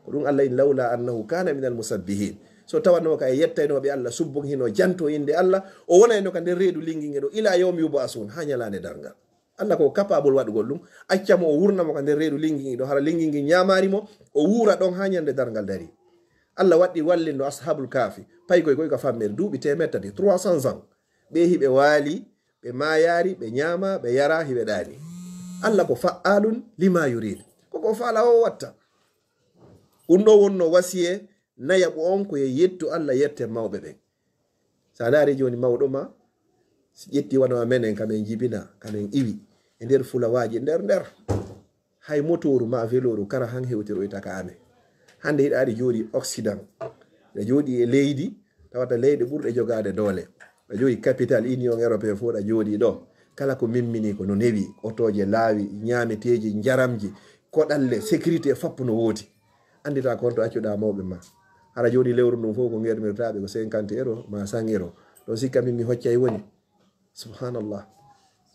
Ko ɗum Allah inni, "Lawla annahu kana minal musabbihin." So tawano ka e yettaynooɓe Allah, subbon hino janto innde Allah, o wonayno ka nder reedu lingi nge ɗo, ila yawmi yub'asun, haa ñalaande darngal. Allah ko capable waɗugol ɗum, acca mo o wurna mo ka nder reedu lingi ngi ɗo, hara lingi ngi ñaamaari mo, o wuura ɗon haa ñande darngal dari. Allah waɗɗi wallinno Ashabul Kahfi, paykoy koy ka fammere, duuɓi teemeɗɗe tati, trois cents ans. Ɓe hiɓe waali, ɓe maayaari, ɓe ñaama, ɓe yara, hiɓe ɗaani. Allah ko fa'alun lima yurid. Ko ko faala o watta. Ɗum ɗo wonno wasiye nayaɓu on ko ye yettu Allah, yette mawɓe ɓen. Sa ndaari jooni mawɗo ma, si ƴetti wano a menen, ka men jibina, ka men iwi, e nder fulawaaji nder nder. Hay motooru ma velooru kara han hewtiroyta ka amen. Hannde hiɗa ari jooɗi Occident. Hiɗa jooɗi e leydi, tawata leyɗe ɓurɗe jogaade doole. Hiɗa jooɗi capital Union Européen fof, hiɗa jooɗi ɗo. Kala ko mimmini ko no newi, otooje laawi, ñaameteeji, njaramji, koɗalle, sécurité, fappu no woodi. Anndita ko honto accuɗa mawɓe ma. Hara jooni lewru ndun fof ko ngermirtaaɓe ko cinquante euro ma cent euro. Ɗon sikka min mi hoccay woni. Subhanallah.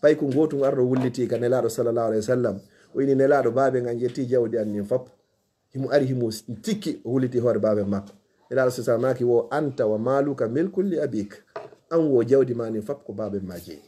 Pay ko ngootum arɗo wulliti ka Nelaaɗo sallallahu alayhi wa sallam. O ini Nelaaɗo, baaben an ƴetti jawdi an nin fap. Himo ari himo tikki o wulliti hoore baaben makko. Nelaaɗo sallallahu alayhi wa sallam maaki wo, "Anta wa maluka milkun li abik." An wo jawdi ma nin fap ko baaben ma jeyi.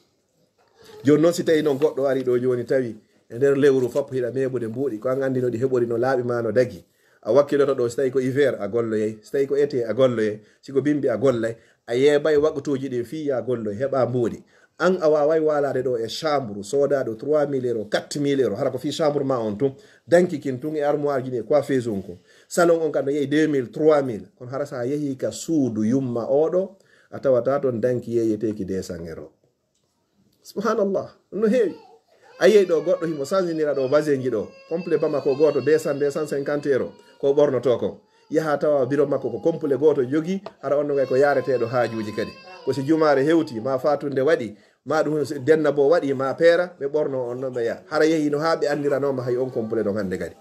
Jooni noon si tawi noon goɗɗo ari ɗo jooni tawi e nder lewru fap hiɗa meeɓude mbuuɗi, ko an anndi no ɗi heɓori, no laaɓi ma no dagi. A wakkiloto ɗo, si tawi ko hiver a golloyay, si tawi ko été a golloyay, si ko bimbi a gollay. A yeebay waqtuuji ɗin fii ya golloy, heɓa mbuuɗi. An a waaway waalaade ɗo e chambre, sooda ɗo trois mille euro, quatre mille euro, hara ko fii chambre ma on tun, danki kin tun e armoire ji ɗin e coiffeuse on kun. Salon on kan no yehi deux mille, trois mille. Kono hara sa yehi ka suudu yumma oɗo, a tawata ton danki yeeyeteeki deux cents euro. Subhanallah, ɗum no heewi. A yiyay ɗo goɗɗo himo sansinira ɗo basenji ɗo, complet Bamako gooto deux cents, deux cent cinquante euro, ko ɓornotoo ko. Yaha tawa biro makko ko complet gooto jogii, hara on no gay ko yaareteeɗo haajuuji kadi. Ko si jumaare hewti, ma faatunde waɗi, ma ɗum si denna bo waɗi, ma peera, ɓe ɓorno on ɗon ɓe yaha. Hara yehi no haa ɓe anndiranooma hay on complet ɗon hannde kadi.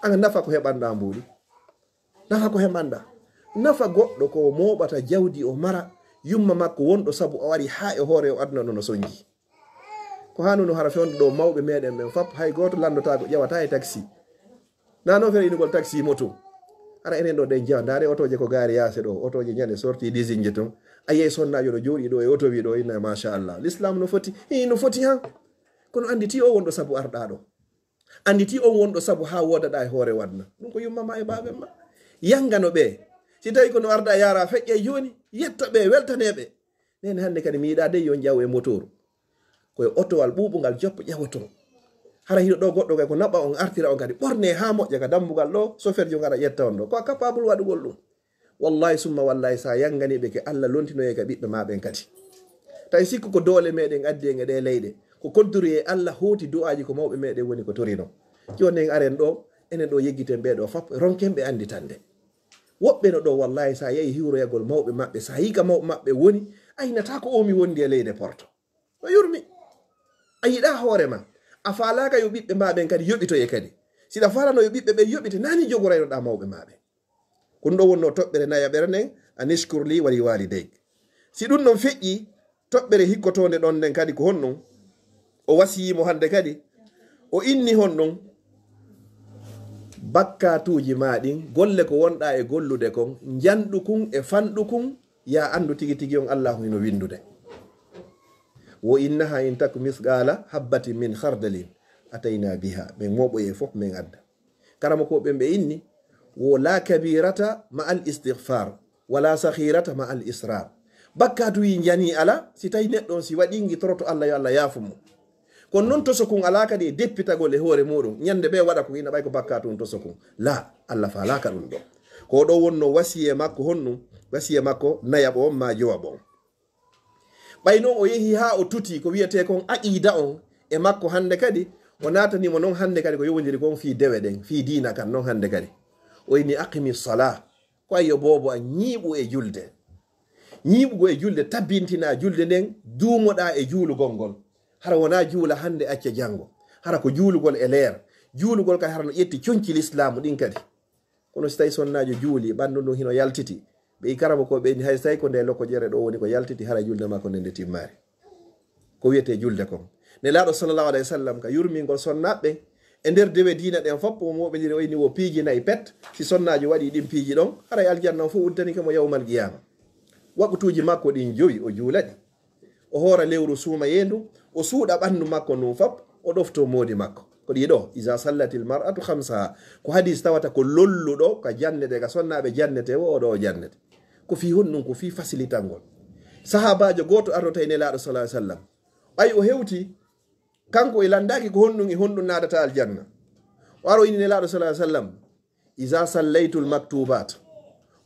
An nafa ko heɓanɗaa mbuuɗi. Nafa ko heɓanɗaa. Nafa goɗɗo ko o mooɓata jawdi o mara, yumma makko wonɗo sabu o ari haa e hoore o aduna ɗo no sonji. Ko haa nuno hara fewndo ɗo mawɓe meɗen ɓen fap, hay gooto lanndotaako ƴawata e taxi. Na noon feere inugol taxi moto. Hara enen ɗo ɗen jewa, ndaare otooje ko gaari yaase ɗo, otooje ñande sorti disinje tun. A yiyay sonnaajo ɗo jooɗi ɗo e oto wi ɗo inna machallah. L'islam no foti, hii no foti han. Kono annditi o wonɗo sabu arɗaa ɗo. Annditi on wonɗo sabu haa woodaɗaa e hoore o aduna. Ɗum ko yumma ma e baaben ma. Yangano ɓe. Si tawi ko no arda yaara feƴƴay jooni, yetta ɓe, weltanee ɓe. Nene hannde kadi mi yiɗaa dey yo on ƴaw e motooru. Ko e otowal ɓuuɓungal joppo ƴawoton. Hara hino ɗo goɗɗo kay ko naɓa on artira on kadi. Ɓorne haa moƴƴa ka dambugal ɗo, soferjo ngara ƴetta on ɗo. Ko a capable waɗugol ɗum. Wallahi summa wallahi, sa yangani ɓe ke Allah lontinoye ka ɓiɓɓe ma ɓen kadi. Tawi sikku ko doole meɗen addi en e ɗe leyɗe. Ko koddori e Allah hooti du'aaji ko mawɓe meɗen woni ko torino. Jooni en aren ɗo, enen ɗo yeggiten ɓe ɗo fap, ronken ɓe anditande. Woɓɓe no ɗo wallahi sa yehi hiwroyagol mawɓe maɓɓe, sa yi ka mawɓe maɓɓe woni, A yinata ko o mi wondi e leyde porto. No yurmi. A yiɗa hoore ma. A faalaaka yo ɓiɓɓe ma ɓen kadi yoɓitoye kadi. Siɗa faalano yo ɓiɓɓe ɓen yoɓite, nani jogoraynoɗa mawɓe ma ɓen. Ko ɗum ɗo wonno toɓɓere nayaɓere nden, anishkur li wali walidayk. Si ɗum ɗon feƴƴi, toɓɓere hikkotonde ɗon nden kadi ko honɗum? O wasiyimo hannde kadi, o inni honɗum? Bakkatuuji ma ɗin, golle ko wonɗa e gollude kon, njanɗu kun e fanɗu kun, ya anndu tigi tigi on Allahu hino winndude. Wo innaha in taku misqala habbatin min khardalin atayna biha. Men moɓoye fof men adda. Karamokooɓe ɓen ɓe inni, wo la kabirata ma al istighfar, wala sakhirata ma al israr. Bakkatuuji njani ala, si tawi neɗɗo on si waɗi ngi toroto Allah yo Allah yaafu mo. Kono non tosokun ala kadi e deppitagol e hoore muɗum. Ñande ɓe waɗa ko ina ɓay ko bakkatu on tosokun. La, Allah faalaka ɗum ɗo. Ko ɗo wonno wasiye makko honɗum? Wasiye makko nayaɓo on ma jowaɓo on. Ɓay non o yehi haa o tuti ko wiyetee kon aqida on e makko hannde kadi, o naatani mo non hannde kadi ko yowondiri kon fii dewe ɗen, fii diina kan non hannde kadi. O inni, "Aqimi sala." Ko ayo boobo a ñiiɓu e julde. Ñiiɓugo e julde, tabbintina julde nden, duumoɗa e juulugol ngol. Hara wona juula hannde acca janngo. Hara ko juulugol e leer. Juulugol kay hara no ƴetti conci lislaamu ɗin kadi. Kono si tawi sonnaajo juuli, ɓanndu ndun hino yaltiti. Ɓe i karamo ko ɓe ni hay si tawi ko nde lokojere ɗo woni ko yaltiti, hara julde makko nden nde timmaari. Ko wiyetee julde kon. Nelaaɗo sallallahu alayhi wa sallam ka yurmingol sonnaaɓe e nder dewe diina ɗen fof, o moɓindiri o inni wo piiji nayi pet. Si sonnaajo waɗi ɗin piiji ɗon, haray aljanna on fof uddanike mo yawmal qiyaama. Waqtuuji makko ɗin jowi, o juula ɗi. O hoora lewru suumayee ndun, o suuɗa ɓanndu makko ndun fop, o ɗofto moodi makko. Ko ɗi ɗo, iza sallatil mar'atu khamsaha. Ko hadis tawata ko lolluɗo, ka jannete, ka sonnaaɓe jannete, wo o ɗo o jannete. Ko fii honɗum? Ko fii fasilitangol. Sahaabaajo gooto arnotay Nelaaɗo sallallahu alaihi wasallam. Ɓay o hewti, kanko e landaaki ko honɗum e honɗum naadata aljanna. O aro ini Nelaaɗo sallallahu alaihi wasallam, "Iza sallaytul maktubat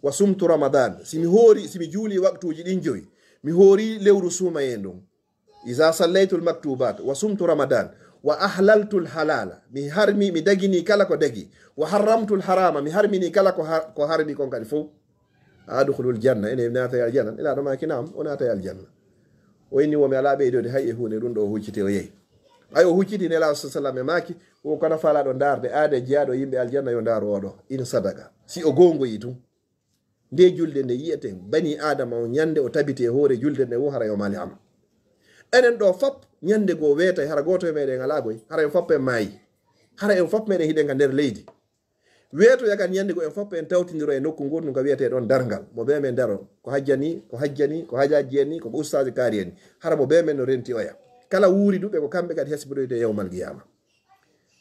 wa sumtu Ramadan." Si mi hoori, si mi juuli waqtuuji ɗin jowi, mi hoori lewru suumayee ndun. "Iza sallaytul maktubat wa sumtu Ramadan wa ahlaltul halala." Mi harmi, mi dagini kala ko dagi. "Wa harramtul harama." Mi harmini kala ko har-, ko harmi kon kadi fow. "Adkhulul janna." Ene naata e aljanna. Nelaaɗo maaki, "Naam, o naata e aljanna." O inni, "Wo mi alaa ɓeydoyde hay e huunde, ɗum ɗo o hucciti o yehi." Ɓay o hucciti Nelaaɗo sallallahu alaihi wasallam e maaki, "O kono faalaɗo ndaarde aade jeyaaɗo yimɓe aljanna yo ndaaru oɗo. In sadaqa." Si o goongoyi tun. Nde julde nde yi'eten, bani Aadama on ñande o tabiti e hoore julde nde wo hara yo maali ama. Enen ɗo fop, ñande goo weetay, hara gooto e meɗen alaa goy, hara en fop en maayi. Hara en fop meɗen hiɗen ka nder leydi. Weetoya kan ñande goo en fop en tawtindiro e nokku ngoo, ɗum ka wiyetee ɗon darngal. Mo bee men daro, ko hajjani, ko hajjani, ko hajaaji en ni, ko ustaaji kaari en ni. Hara mo bee men no renti oya. Kala wuuri duɓe ko kamɓe kadi hesbiɗoyte yawmal qiyaama.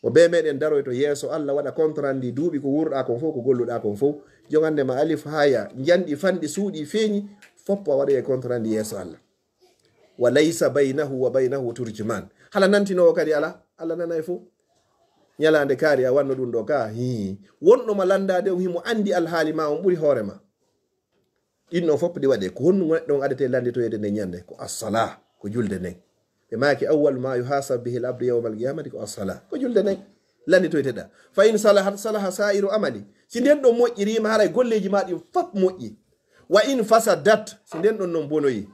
Mo bee meɗen daroyto yeeso Allah, waɗa compte rendu duuɓi ko wuurɗaa kon fow, ko golluɗaa kon fow. Jogande ma alif haa yaa, njanɗi fanɗi suuɗi feeñi, foppo a waɗoye compte rendu yeeso Allah. "Wa laysa baynahu wa baynahu turjuman." Hala nantinoowo kadi ala, Allah nanay fow. Ñalaande kaari a wanno ɗum ɗo ka, hii. Wonɗo ma landaade on himo andi alhaali ma on ɓuri hoore ma. Ɗin ɗon fof ɗi waɗe. Ko honɗum neɗɗo on adete landitoyede nden ñande? Ko as-salah, ko julde nden. Ɓe maaki, "Awwalu ma yuhasabu bihi al-abdu yawmal qiyamati ko as-salah." Ko julde nden landitoyteɗa. "Fa in salahat, salaha sa'iru amali." Si nden ɗon moƴƴirima, haray golleji ma ɗin fof moƴƴi. "Wa in fasadat," si nden ɗon non bonoyi,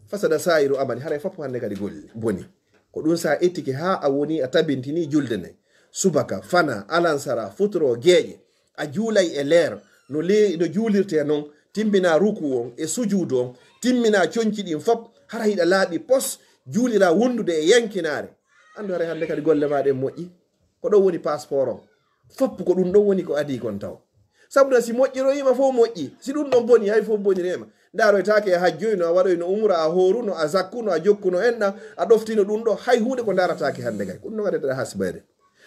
"fasada sa'iru amali," haray fof hande kadi golle boni. Ko ɗum sa ettike ha a woni a tabintini julde nden. Subaka, fana, alansara, futuro, geeƴe. A juulay e leer, no le-, no juulirte non, timmina ruku on e sujuudu on, timmina conci ɗin fop, hara hiɗa laaɓi pos, juulira wondude e yankinaare. Anndu haray hannde kadi golle ma ɗen moƴƴi. Ko ɗon woni passeport on. Fop ko ɗum ɗon woni ko adii kon taw. Sabu na si moƴƴiroyima fof moƴƴi, si ɗum ɗon boni, hay fof bonireema. Ndaroytaake a hajjoyno, a waɗoyno umra, a hooruno, a zakkuno, a jokkuno enɗam, a ɗoftino ɗum ɗo, hay huunde ko ndarataake hannde kay. Ko ɗum ɗon adetata hasbayde.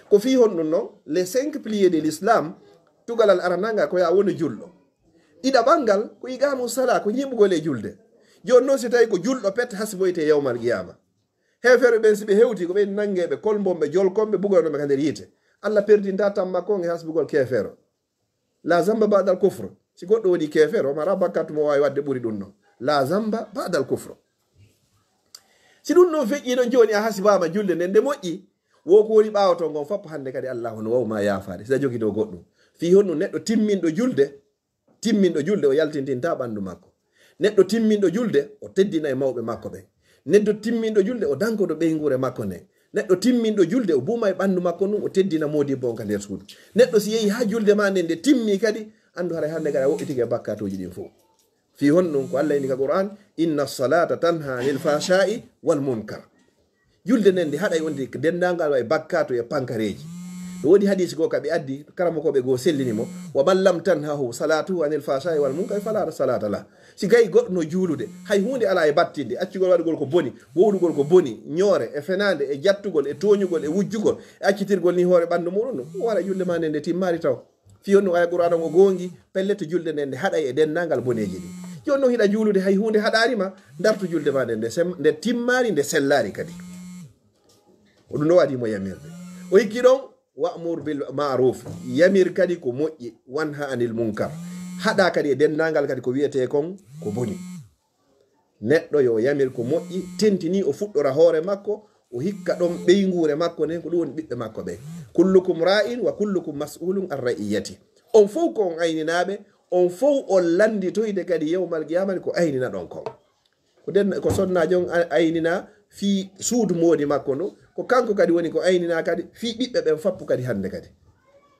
Ko fii honɗum non? Les cinq piliers de l'islam, tugalal aranal ngal ko yo a wonu julɗo. Ɗiɗaɓal ngal ko iqaamu sala, ko ñiiɓugol e julde. Jooni non si tawi ko julɗo pet hasboyte yawmal qiyaama. Heeferɓe ɓen si ɓe hewti ko ɓen nangeeɓe, kolmbonɓe, jolkonɓe, bugoynoɓe ka nder yiite. Allah perdinta tammakko on e hasbugol keefeero. La zamba ba'dal kufr. Si goɗɗo woni keefeero, o mara bakkatu mo waawi waɗde ɓuri ɗum non. La zamba ba'dal kufr. Si ɗum ɗon feƴƴi ɗon jooni a hasibaama julde nden nde moƴƴi, wo ko woni ɓaawo ton ngon fop hannde kadi Allah hono waw ma yaafaade. Si a jogii ɗo goɗɗum. Fii honɗum neɗɗo timminɗo julde, timminɗo julde o yaltintinta ɓanndu makko. Neɗɗo timminɗo julde, o teddinay mawɓe makko ɓen. Neɗɗo timminɗo julde, o dankoto ɓeynguure makko nden. Neɗɗo timminɗo julde, o buuma e ɓanndu makko ndun, o teddina moodibbo on ka nder suudu. Neɗɗo si yehi haa julde maa nden nde timmi kadi, anndu haray hannde kadi a woɗɗitike e bakkatuuji ɗin fow. Fii honɗun? Ko Allah inni ka Qur'an, "Inna salata tanha anil fahsha'i wal munkar." Julde nden nde haɗay on nde denndaangal e bakkatu e pankareeji. No woodi hadiisi goo ka ɓe addi, karamokooɓe goo sellini mo, "Wa man lam tanhahu salatuhu anil fahsha'i wal munkar fala salata lah." Si gay goɗɗo no juulude, hay huunde alaa e battinde, accugol waɗugol ko boni, wowlugol ko boni, ñoore, e fenaande, e jattugol, e tooñugol, e wujjugol, e accitirgol ni hoore ɓanndu muɗum, ɗum wara julde maa nden nde timmaari taw. Fii on ɗum aya Qur'aana on o goongi, pellet julde nden nde haɗay e denndaangal boneeji ɗin. Jooni non hiɗa juulude hay huunde haɗaari ma, ndartu julde maa nden nde sem-, nde timmaari, nde sellaari kadi. Ko ɗum ɗo waɗi mo yamirde. O hikki ɗon, "Wa'mur bil ma'ruf", yamir kadi ko moƴƴi, "wanha anil munkar", haɗa kadi e denndaangal kadi ko wiyetee kon ko boni. Neɗɗo yo yamir ko moƴƴi, tentinii o fuɗɗora hoore makko, o hikka ɗon ɓeynguure makko nden, ko ɗum woni ɓiɓɓe makko ɓen. "Kullukum ra'in wa kullukum mas'ulun an ra'iyati." On fow ko on ayninaaɓe, on fow on lannditoyde kadi yawmal qiyamati ko ayninaɗon kon. Ko den, ko sonnaajo on a-, aynina fii suudu moodi makko ndu, ko kanko kadi woni ko aynina kadi fii ɓiɓɓe ɓen fappu kadi hannde kadi.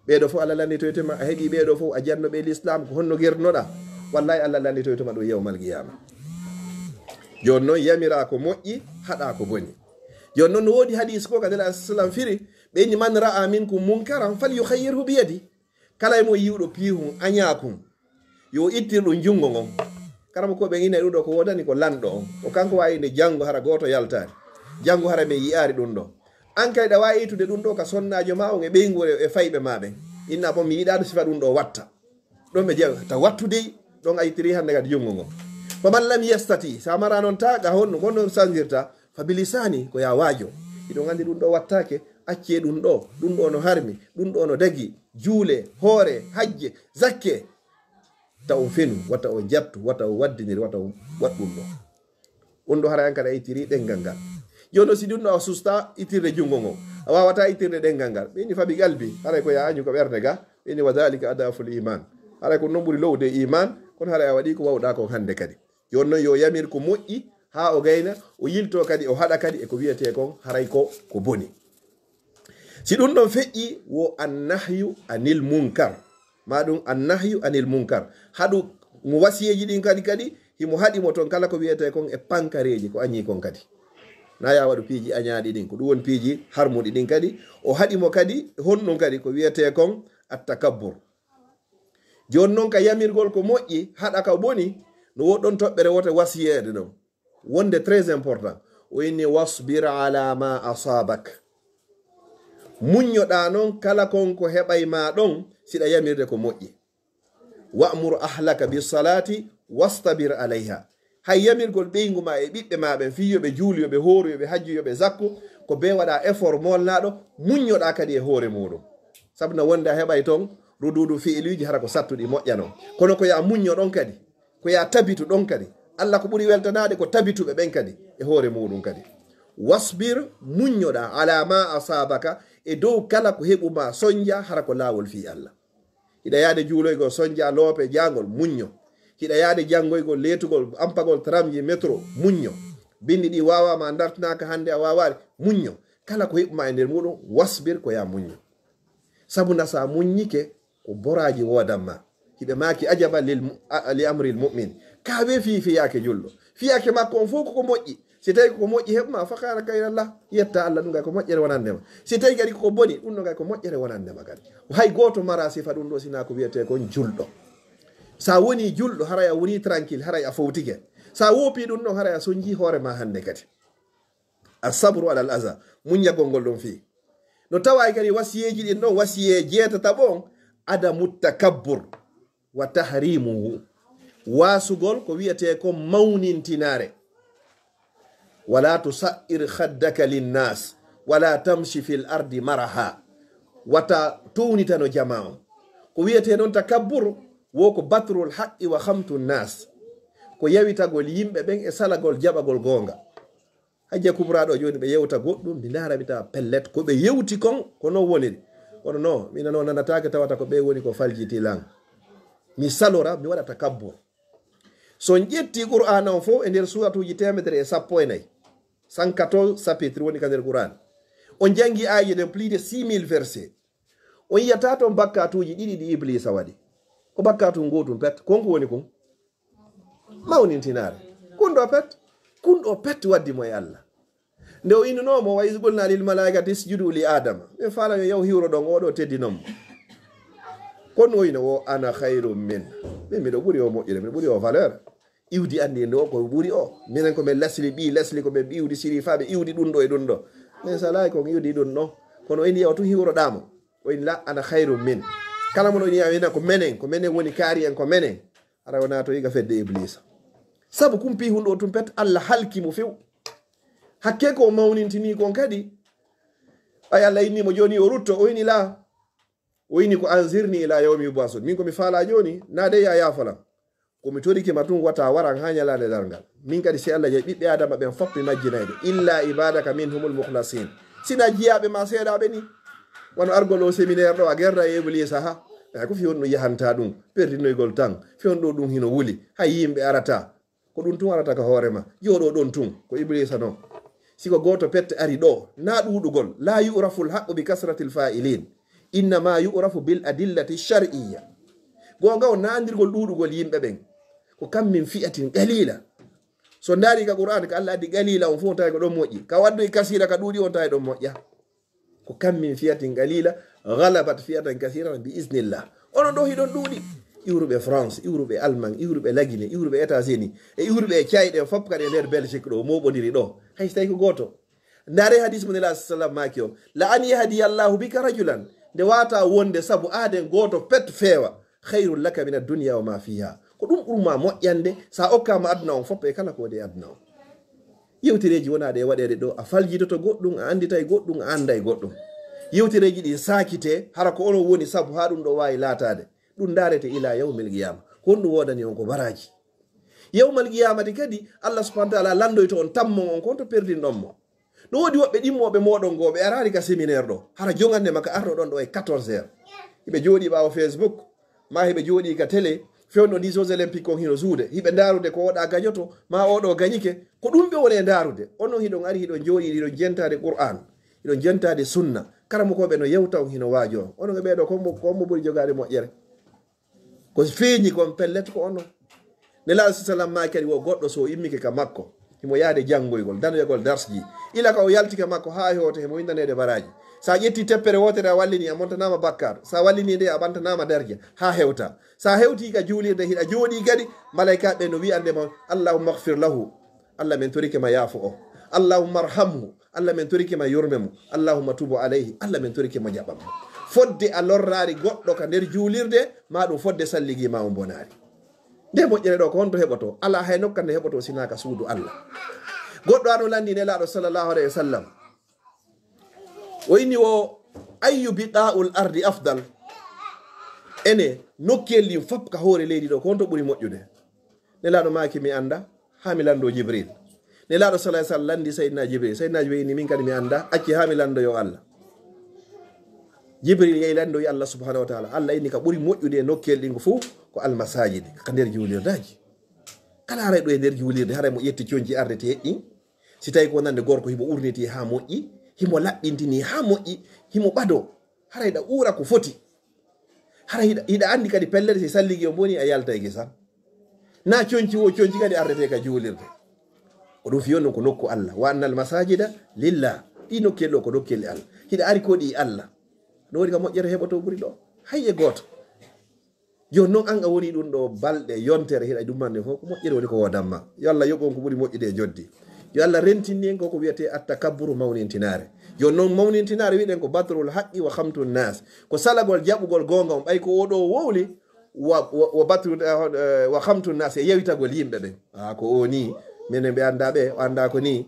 Ɓee ɗoo fow Allah lannditoyte ma, a heɓii ɓee ɗoo fow, a janno ɓe l'islam, ko honno gernoɗaa? Wallahi Allah lannditoyte ma ɗum yawmal qiyama. Jooni non yamiraa ko moƴƴi, haɗaa ko boni. Jooni non no woodi hadiis ko ka Nelaɗo sallam firi, ɓe inni, "Man ra'a minkum munkaran falyughayyirhu biyadi." Kala e mo yi'uɗo piihun añaakun, yo ittir ɗum junngo ngon. Karamokooɓe ina e ɗum ɗo ko woodani ko lanɗo on. Ko kanko waawi nde janngo hara gooto yaltaani. Janngo hara min yi'aari ɗum ɗo. An kay ɗa waawi ittude ɗum ɗo ka sonnaajo ma on e ɓeynguure e fayɓe ma ɓen. Inna bon mi yiɗaano sifa ɗum ɗo watta. Ɗon ɓe jeewa ta wattu dey, ɗon a ittiri hannde kadi junngo ngon. Faman lam yastati, sa mara non ta ga honno, honno sanjirta, fa bilisani, ko ya waajo. Hiɗon anndi ɗum ɗo wattaake, accee ɗum ɗo, ɗum ɗo no harmi, ɗum ɗo no dagi, juule, hoore, hajje, zakke. Ta on fenu, wata on jattu, wata on waddinir, wata on waɗ ɗum ɗo. Ɗum ɗo hara an kadi a ittiri ɗenngal ngal. Jooni non si ɗum ɗo a susta ittirde junngo ngo, a waawata ittirde ɗenngal ngal. Ɓe inni fa bi qalbi, haray ko ya añu ko ɓernde ga, ɓe inni wa dhalika adaful iman. Haray ko non ɓuri lowde iman, kono haray a waɗi ko wawɗa kon hannde kadi. Jooni non yo yamir ko moƴƴi haa o gayna, o yilto kadi, o haɗa kadi e ko wiyetee kon haray ko, ko boni. Si ɗum ɗon feƴƴi, wo annahyu anil munkar. Ma ɗum annahyu anil munkar. Haɗu mo wasiyeeji ɗin kadi, kadi, himo haɗi mo ton kala ko wiyetee kon e pankareeji, ko añi kon kadi. Na ya waɗu piiji añaaɗi ɗin, ko ɗum woni piiji harmuɗi ɗin kadi. O haɗi mo kadi, honɗum kadi, ko wiyetee kon attakabbur. Jooni non ka yamirgol ko moƴƴi, haɗa ka boni, no woɗɗon toɓɓere wote wasiyeede ɗon. Wonde très important. O inni, "Wasbir ala ma asabak." Muññoɗaa non kala kon ko heɓay ma ɗon, siɗa yamirde ko moƴƴi. "Wa'mur ahlaka bis salati wastabir alayha." Hay yamirgol ɓeyngu ma e ɓiɓɓe ma ɓen, fii yo ɓe juulu, yo ɓe hooru, yo ɓe hajju, yo ɓe zakku, ko bee waɗa effort moolnaaɗo, muññoɗaa kadi e hoore muuɗum. Sabu na wonde a heɓay ton ruduudu fi'iluuji hara ko sattuɗi moƴƴa non. Kono ko ya muñño ɗon kadi, ko ya tabitu ɗon kadi. Allah ko ɓuri weltanaade ko tabituɓe ɓen kadi e hoore muuɗum kadi. Wasbir, muññoɗaa, ala ma asabaka, e dow kala ko heɓu ma sonja hara ko laawol fii Allah. Hiɗa yaade juuloygol, sonja loope jaangol, muñño. Hiɗa yaade janngoygol, leetugol, ampagol tramji, metro, muñño. Binndi ɗi waawaama, a dartinaaka hannde, a waawaali, muñño. Kala ko heɓu ma e nder muuɗum, wasbir, ko ya muñño. Sabu na sa muññike, ko boraaji woodan ma. Hiɓe maaki, "Ajaba lil mu-, a, li amril mu'min." Ka we fii fiyaake julɗo. Fiyaake makko on fow koko moƴƴi. Si tawi koko moƴƴi heɓu ma, fa khayran khayran lah. Yetta Allah, ɗum kay ko moƴƴere wonande ma. Si tawi kadi koko boni, ɗum ɗon kay ko moƴƴere wonande ma kadi. Hay gooto mara sifa ɗum ɗo, sina ko wiyetee kon julɗo. Sa woni julɗo, haray a woni tranquille, haray a fowtike. Sa woopi ɗum ɗon, haray a sonji hoore ma hannde kadi. As-sabru alal aza, muññagol ngol ɗon fii. No tawaay kadi wasiyeeji ɗin ɗon, wasiyee jeetataɓo on, adamu takabbur wa tahrimuhu. Waasugol ko wiyetee kon mawnintinaare. Wala tusa'ir khaddaka linnas, wala tamshi fil ardi maraha. Wata townitano jamaa on. Ko wiyetee non takabbur, wo ko batrul haqqi wa khamtu nas. Ko yawitagol yimɓe ɓen e salagol jaɓagol goonga. Hajja Kubra ɗo jooni ɓe yewta goɗɗum, mi ndaara mi tawa pellet ko ɓe yewti kon ko non woniri. Kono non, mi nano nanataake tawata ko ɓe woni ko faljiti lan. Mi salora, mi waɗa takabbur. So on ƴetti Qur'aana on fof e nder suuratuuji teemedere e sappo e nayi, cent quatorze chapitre woni ka nder Qur'aana. On janngi aayeeje ɗen plus de six mille versets. On yiyata toon bakkaatuuji ɗiɗi ɗi Ibliisa waɗi. Ko bakkaatu ngootun pet. Kon ko woni kon? Mawnintinaare. Kun ɗoo pet. Kun ɗoo pet waddi mo e Alla. Nde o innunoo mo, "Wa iz qulna lil malaikati isjudu li Adama." Min faala yo yaw hiwro ɗon, o ɗo teddinon mo. Kon o ino o, "Ana khayrun min." Min miɗo ɓuri o moƴƴude, miɗo ɓuri o valeur. Iwdi anndi nde o ko ɓuri o. Minen ko min lasli ɓii, lasli ko min ɓiwdi sirifaaɓe, iwdi ɗum ɗo e ɗum ɗo. Min salay kon iwdi ɗum ɗo. Kono o ini yaw tu hiwroɗaa mo. O ini la, "Ana khayrun min." Kala mo no ini yaw ina ko menen, ko menen woni kaari en, ko menen. Ara o naato iga fedde Ibliisa. Sabu kumpi hunde o tun pet, Alla halki mo few. Hakke ko o mawnintini kon kadi. Ay Alla inni mo jooni o rutto, o ini la. O ini ko anzirni ila yawmi yub'asun. Min ko mi faala jooni, naade ya yaafolan. Ko mi torike ma tun wata waran haa ñalaande darngal. Min kadi si Alla jaɓi ɓiɓɓe Adama ɓen fof mi majjinayɓe. Illa ibadaka minhumul mukhlasin. Sina jiyaaɓe ma seeɗaaɓe ni. Wano argol o séminaire ɗo a gerda e Ibliisa ha. Ay ko fiyon ɗum yahanta ɗum. Perdinoygol tan. Fiyon ɗo ɗum hino wuli. Hay yimɓe arata. Ko ɗum tun arata ka hoore ma. Jooɗo ɗon tun. Ko Ibliisa non. Si ko gooto pette ari ɗo. Na ɗuuɗugol. La yu'raful haqqu bi kasratil fa'ilin. Innama yu'rafu bil adillati shar'iyya. Goonga o nandirgol ɗuuɗugol yimɓe ɓen. Ko kam min fi'atin qalila. So ndaari ka Qur'an ka Allah addi qalila on fof on tawi ko ɗon moƴƴi. Ka waddu e kasira ka ɗuuɗi on tawi ɗon moƴƴa. Ko kam min fi'atin qalila ghalabat fi'atan kasiratan bi iznillah. Onon ɗo hiɗon ɗuuɗi. Iwruɓe France, iwruɓe Allemagne, iwruɓe Lagine, iwruɓe États-Unis, e iwruɓe e cayɗe fof kadi e nder Belgique ɗo, moɓodiri ɗo. Hay so tawi ko gooto. Ndaare hadis mo Nelaaɗo sallam maaki on, "La an yahdiya Allahu bika rajulan." Nde wata wonde sabu aaden gooto pet feewa, "khayrun laka min ad-dunya wa ma fiha." Ko ɗum ɓurma moƴƴande, sa okkama aduna on fof e kala ko woni e aduna on. Yewtereeji wona ɗe waɗeede ɗo, a faljitoto goɗɗum, a anditay goɗɗum, a anday goɗɗum. Yewtereeji ɗin saakite, hara ko onon woni sabu haa ɗum ɗo waawi laataade. Ɗum ndaarete ila yawmil qiyama. Ko honɗum woodani on ko baraji? Yawmal qiyamati kadi, Allah subhanahu wa ta'ala landoyto on, tammon on, ko honto perdinɗon mo? No woodi woɓɓe ɗimmooɓe mooɗon goo, ɓe araali ka séminaire ɗo. Hara jongande makka arno ɗon ɗo e quatorze heures. Hiɓe jooɗi ɓaawo Facebook, ma hiɓe jooɗi ka télé, fewndo ndi Jeux Olympiques on hino suude. Hiɓe ndaarude ko oɗa gañoto, ma oɗo gañike. Ko ɗum ɓe woni e ndaarude. Onon hiɗon ari, hiɗon jooɗi, hiɗon jentaade Qur'an, hiɗon jentaade sunna. Karamokooɓe no yewta on, hino waajo on. Onon e ɓeeɗo, ko mo, ko mo ɓuri jogaade moƴƴere? Ko feeñi kon pellet ko onon. Nelaaɗo sallam maaki kadi wo goɗɗo so immike ka makko, himo yaade janngoygol, danoyagol darsji. Ila ka o yalti ka makko haa hewta himo windaneede baraji. Sa ƴetti teppere wootere a wallini, a montanaama bakkaatu. Sa wallini nde a ɓantanama darja haa hewta. Sa hewti ka juulirde hiɗa jooɗi kadi, malaykaaɓe no wi'ande mo, "Allahumma ighfir lahu." Allah men torike ma yaafo o. "Allahumma arhamhu." Allah men torike ma yurme mo. "Allahumma tubu alayhi." Allah men torike ma jaɓan mo. Fodde a lorraari goɗɗo ka nder juulirde, ma ɗum fodde salligi ma on bonaari. Nde moƴƴere ɗo ko honto heɓoto? Alaa hay nokka nde heɓoto sinaa ka suudu Allah. Goɗɗo ano lanndi Nelaaɗo sallallahu alayhi wa sallam. O inni wo, "Ayyu biqa'ul ardi afdal?" Ene, nokkiyel ɗin fop ka hoore leydi ɗo, ko honto ɓuri moƴƴude? Nelaaɗo maaki, "Mi annda." Haa mi lanndo Jibril. Nelaaɗo sallallahu alayhi wa sallam lanndi Sayyidina Jibril. Sayyidina Jibril inni, "Min kadi mi annda, acci haa mi lanndoyo Allah." Jibril yehi lanndoyi Allah subhanahu wa ta'ala. Allah inni ka ɓuri moƴƴude e nokkiyel ɗin ko fof ko almasajid, ka nder juulirdaji. Kala haray ɗo e nder juulirde, haray mo ƴetti conci arde te heɗɗi. Si tawi ko nande gorko himo urniti haa moƴƴi, himo laɓɓintini haa moƴƴi, himo ɓado. Haray ɗa uura ko foti. Haray hiɗa, hiɗa anndi kadi pellet si salligi on boni a yaltay gesa. Na conci wo conci kadi ardete ka juulirde. Ko ɗum fiyon ɗum ko nokku Allah. "Wa annal masajida lillah." Ɗi nokkeli ɗo ko nokkeli Allah. Hiɗa ari ko ɗi Allah. No woni ka moƴƴere heɓoto ɓuri ɗo? Hay e gooto. Jooni noon an a woni ɗum ɗo balɗe yontere hiɗa ɗummande fof ko moƴƴere woni ko wodanma. Yo Allah yoɓ on ko ɓuri moƴƴude e joddi. Yo Allah rentinni en ko ko wiyete attakabburu, mawnintinaare. Jooni noon mawnintinaare wiɗen ko batrul haqqi wa khamtun nas. Ko salagol jaɓugol goonga on ɓay ko oɗo wowli wa, wa, wa batru, eh, wa khamtun nas e yewitagol yimɓe ɓen. A ko o ni, minen ɓe annda ɓe, o annda ko ni.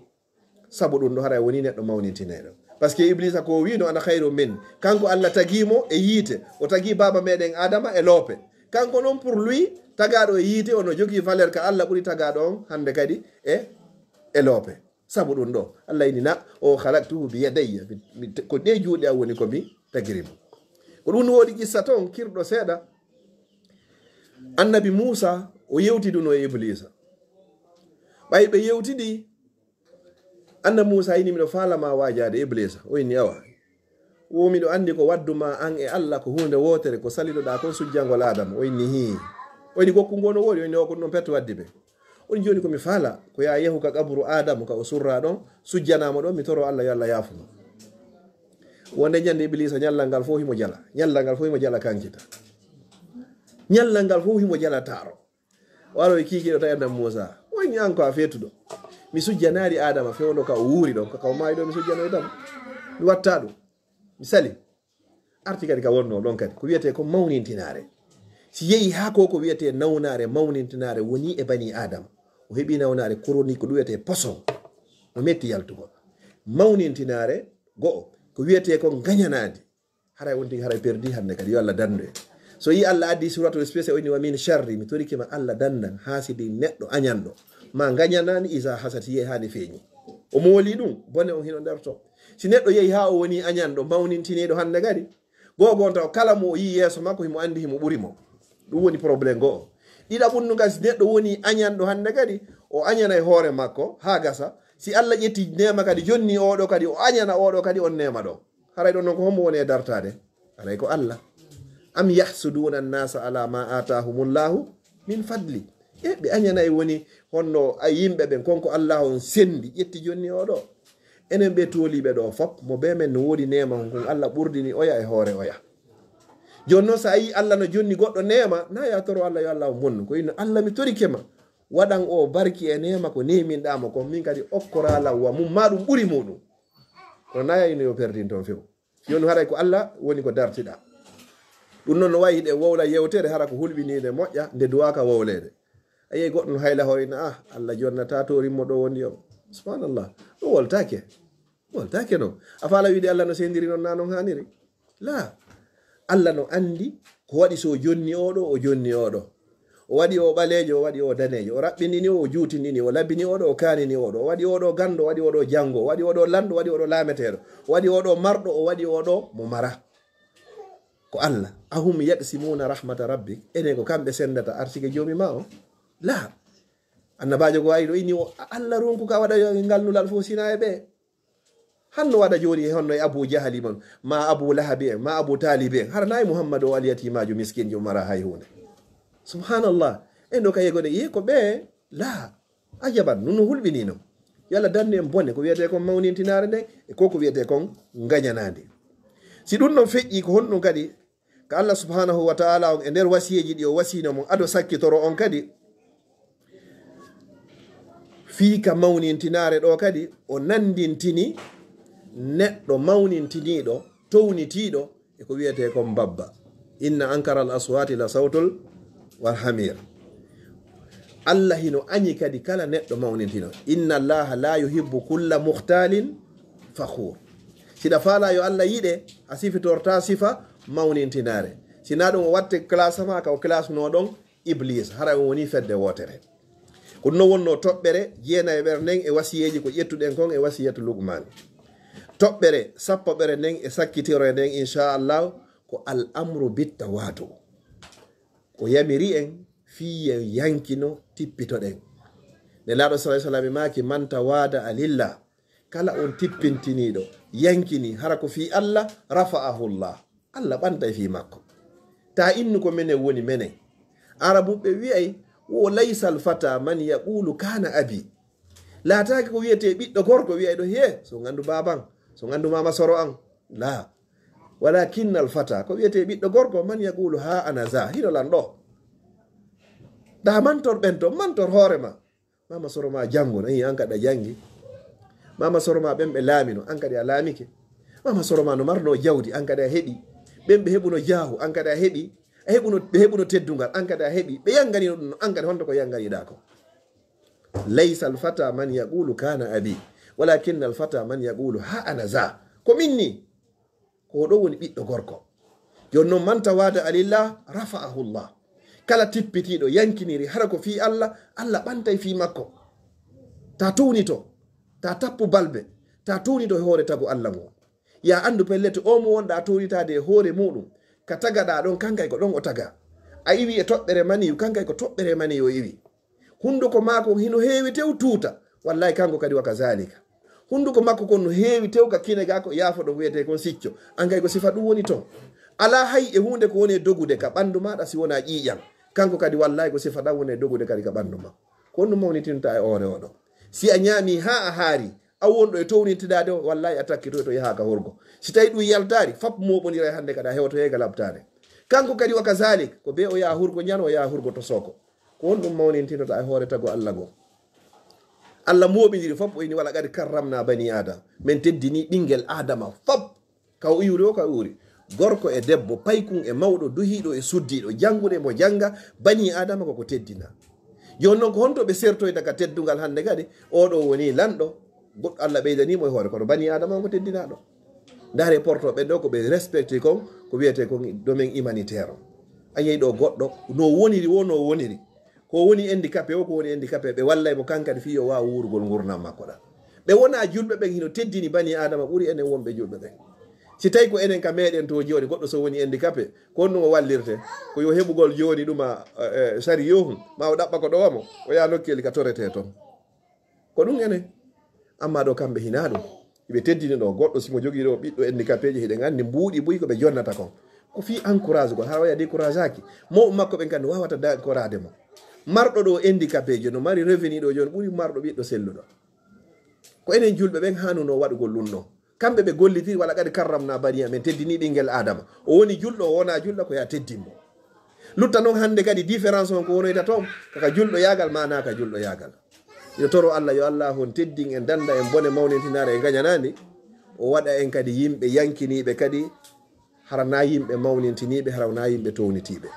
Sabu ɗum ɗo haray woni neɗɗo mawnintinayɗo. Parce que Iblisa ko o wiino, "Ana khayru min." Kanko Allah tagi mo e yiite. O tagi baaba meɗen Adama e loope. Kanko noon pour lui, tagaɗo e yiite, ono jogii valeur ka Allah ɓuri tagaɗo on hannde kadi e, e loope. Sabu ɗum ɗo, Allah ini na, "O khalaqtuhu bi yadayya." Mi, mi, ko ɗe juuɗe am woni ko mi tagiri mo. Ko ɗum woodi qissa toon, kirɗo seeɗa. Annabi Muusa, O yewtiduno e Ibliisa. Ɓay ɓe yewtidi, Annabi Muusa inni, "Miɗo faalama waajaade Ibliisa." O inni, "Awa, wo miɗo anndi ko wadduma an e Alla ko huunde wootere, ko saliloɗaa kon sujjangol Aadama." O inni, "Hii." O inni, "Gokku ngoo no woodi?" O inni, "O ko ɗum ɗon petto waddi ɓe." O inni, "Jooni ko mi faala, ko yo a yahu ka qaburu Aadama, ka o surraa ɗon, sujjanaa mo ɗon, mi toroo Alla, yo Alla yaafo mo." Wonde ñande Ibliisa, ñallal ngal fof himo jala. Ñallal ngal fof himo jala kankita. Ñallal ngal fof himo jala taaro. O aroyi kiikiiɗe tawi Annabi Muusa. O inni, "An ko a feetuɗo. Mi sujjanaali Aadama fewndo ka o wuuri ɗon, ka o maayi ɗon, mi sujjanoyi tan. Mi watta ɗum. Mi sali." Arti kadi ka wonno ɗon kadi. Ko wiyetee ko mawnintinaare. Si yehi haa ko, ko wiyetee nawnaare, mawnintinaare woni e bani Aadama. O heɓi nawnaare chronique, ko ɗum wiyetee poson. No metti yaltugol. Mawnintinaare go'o, ko wiyetee ko ngañanaandi. Haray on tigi, haray perdi hannde kadi, yo Allah dandu en. So yi Allah addi suratul spécial, o inni, "Wa min sharri", mi torike ma Allah dandan, hasidin, neɗɗo añanɗo. Ma ngañanaani, iza hasad, yehi haa nde feeñi. O mooli ɗum, bone on hino nder ton. Si neɗɗo yehi haa o woni añanɗo, mawnintiniiɗo hannde kadi, go'o go'o taw kala mo o yi yeeso makko, himo anndi himo ɓuri mo. Ɗum woni problème go'o. Ɗiɗaɓun ɗum kadi, si neɗɗo woni añanɗo hannde kadi, o añanay hoore makko haa gasa. Si Allah ƴetti neema kadi, jonni oɗo kadi, o añana oɗo kadi on neema ɗo. Haray ɗon non ko hombo woni e dartaade? Haray ko Allah. "Am yahsuduna annasa ala ma atahumullahu min fadli." E ɓe añanay woni honno a yimɓe ɓen, kon ko Allah on sendi, ƴetti jonni oɗo. Enen ɓe tooliiɓe ɗo fop, mo be men no woodi neema hon kon Allah ɓurdini oya e hoore oya. Jooni non, so a yii Allah no jonni goɗɗo neema, na ya toro Allah, yo Allah on bonnu. Ko inno Allah, mi torike ma, waɗan o barki e neema ko neeminɗaa mo kon, min kadi okkoraa lan wa mum, ma ɗum ɓuri muɗum. Kono na ya inno yo perdin toon few. Jooni haray ko Allah woni ko dartiɗaa. Ɗum noon no wayi hiɗen wowla yewtere, hara ko hulɓiniinde moƴƴa, nde duwaaka wowleede. A yiyay goɗɗo no hayla hoore ina, "Ah, Allah jonnataa toorin mo ɗo woni on." Subhanallah. Ɗum woltaake. Woltaake noon. A faala wiide Allah no sendiri noon, na noon haaniri? Laa. Allah no anndi ko waɗi so o jonni oɗo, o jonni oɗo. O waɗi o ɓaleejo, o waɗi o daneejo. O raɓɓindini o, o juutindini o, o labini oɗo, o kaanini oɗo. O waɗi oɗo ganndo, o waɗi oɗo janngo, o waɗi oɗo lanɗo, o waɗi oɗo laameteeɗo. O waɗi oɗo marɗo, o waɗi oɗo mo mara. Ko Allah. "Ahum yaqsimuna rahmata rabbik?" Enen ko kamɓe sendata arsike Joomi ma o? Laa. Annabaajo ko wayi ɗo inni o, Allah ronku ka waɗa ngal nulal fof sina e ɓe. Hanno waɗa jooni e honno e Abu Jahali mon, ma Abu Lahabi en, ma Abu Talibi en. Hara nayi Muhammadu o aliyatimajo miskinjo mara hay hunde. Subhanallah. En ɗo ka yegode, ye ko ɓe? Laa. Ajaban, nun no hulɓini non. Yo Allah dandu en bone, ko wiyetee kon mawnintinaare nden, e ko ko wiyetee kon ngañanaande. Si ɗum ɗon feƴƴi, ko honɗum kadi ka Allah subhanahu wa ta'ala on e nder wasiyeeji ɗi o wasino mon ado sakkitoro on kadi? Fii ka mawnintinaare ɗo kadi, o nandintini neɗɗo mawnintiniiɗo, townitiiɗo, e ko wiyetee kon babba. "Inna ankara al aswati la sawtul wal hamir." Allah hino añi kadi kala neɗɗo mawnintino. "Inna Allaha la yuhibbu kulla mukhtalin fakhur." Siɗa faala yo Allah yiɗe, a sifitorta sifa mawnintinaare. Sina ɗum o watte classe ma ka o classe no ɗon, Iblis, hara on woni fedde wootere. Ko ɗum no wonno toɓɓere jeenayoɓere nden e wasiyeeji ko ƴettuɗen kon e wasiyatu Luqman. Toɓɓere sappoɓere nden e sakkitore nden, inchallah, ko al amru bit tawadu. O yamiri en fii en yankino, tippitoɗen. Nelaaɗo sallallahu alaihi wasallam maaki, "Man tawada lillah." Kala on tippintiniiɗo, yankini, hara ko fii Allah, rafa'ahu Allah. Allah ɓantay fii makko. Ta innu ko menen woni menen. Arabuɓe wi'ay, wo, "Laysal fata man yaqulu kana abi." Laataaki ko wiyetee ɓiɗɗo gorko wi'ayɗo, "He, so ngandu baaban, so ngandu mama soro an." La. Walakinna al fata, ko wiyetee ɓiɗɗo gorko, man yaqulu ha ana za, hino lan ɗo. Ta mantor ɓen to, mantor hoore ma. Mama soro ma janngo, nayi an kadi a janngi. Mama soro ma ɓen ɓe laamino, an kadi a laamike. Mama soro ma no marno jawdi, an kadi a heɓi. Ɓen ɓe heɓuno jaahu, an kadi a heɓi. A heɓuno, ɓe heɓuno teddungal, an kadi a heɓi. Ɓe yanganino ɗum, an kadi honto ko yanganiɗa ko? Laysa al fata man yaqulu kana abi, walakinna al fata man yaqulu ha ana za. Ko min ni. Ko ɗo woni ɓiɗɗo gorko. Jooni non, man tawada lillah, rafa'ahu Allah. Kala tippitiiɗo, yankiniri, hara ko fii Allah, Allah ɓantay fii makko. Ta townito, ta tappu balbe, ta townito e hoore tagu Allah ngon. Ya anndu pellet, o mo wonɗa townitaade e hoore muɗum, ka tagaɗa ɗon, kankay ko ɗon o taga. A iwi e toɓɓere maniyu, kankay ko toɓɓere maniyu o iwi. Hunduko maako hino heewi tew tuuta. Wallahi kanko kadi wa kazalika. Hunduko makko kon no heewi tew ka kine ga ko yaafo ɗon wiyetee kon sicco. Ankay ko sifa ɗum woni ton. Alaa hay e huunde ko woni e dogude ka ɓanndu maaɗa si wonaa ƴiiƴan. Kanko kadi wallahi ko sifa ɗan woni e dogude kadi ka ɓanndu ma. Ko honɗum mawnitinta e oore oɗo? Si a ñaami haa a haari, a wonɗo e townintidaade o, wallahi a takkitoyto yahaa ka horgo. Si tawi ɗum yaltaari, fap mooɓondiray hannde kadi a hewtoyay ka labtaare. Kanko kadi wa kazalik, ko be o yaha hurgo ñan, o yaha hurgo to sooko. Ko honɗum mawnintinoɗa e hoore tago Allah goo? Allah mooɓindiri fop, o inni, "Wala qad karramna bani Adam." Min teddini ɓinngel Adama fop. Ka o iwri o, ka o iwri. Gorko e debbo, paykun e mawɗo, duhiiɗo e suddiiɗo, jannguɗo e mo jannga, bani Adama koko teddina. Jooni noon, ko honto ɓe sertoyta ka teddungal hannde kadi? Oɗo woni lanɗo, goɗɗo Allah ɓeydani mo e hoore, kono bani Adama on ko teddinaaɗo. Ndaare porto ɓen ɗo ko ɓe respecté kon, ko wiyetee kon domaine humanitaire on. A yehi ɗo goɗɗo, no woniri wo, no woniri. Ko woni handicapé o, ko woni handicapé, ɓe wallay mo kankadi fii yo waaw wuurugol ngurndan makko ɗan. Ɓe wonaa julɓe ɓen hino teddini bani Adama ɓuri enen wonɓe julɓe ɓen. Si tawi ko enen ka meɗen to jooni, goɗɗo so woni handicapé, ko honɗum o wallirte? Ko yo heɓugol jooni ɗuma, eh, eh, sari yohum, ma o ɗaɓɓa ko ɗowa mo, o yaha nokkeeli ka toretee ton. Ko ɗum enen. Amma ɗo kamɓe hinaa ɗum. Ɓe teddini ɗo goɗɗo, si mo jogii ɗo ɓiɗɗo handicapéjo, hiɗen anndi mbuuɗi buy ko ɓe jonnata kon. Ko fii encourage gol, hara o yaha décourageaki. Mawɓe makko ɓen kan no waawata découragade mo. Marɗo ɗo handicapéjo no mari revenu ɗo jooni ɓuri marɗo ɓiɗɗo selluɗo. Ko enen julɓe ɓen hanuno waɗugol ɗum ɗo. Kamɓe ɓe gollitiri, wala qad karramna bani, min teddini ɓinngel Adama. O woni julɗo, o wonaa julɗo, ko ya teddin mo. Lutta noon hannde kadi différence on ko wonoyta toon, kaka julɗo yaagal, ma na ka julɗo yaagal. Yo toro Allah, yo Allah on teddin en, danda en bone mawnintinaare e ngañanaandi. O waɗa en kadi yimɓe yankiniiɓe kadi, hara na yimɓe mawnintiniiɓe, hara na yimɓe townitiiɓe.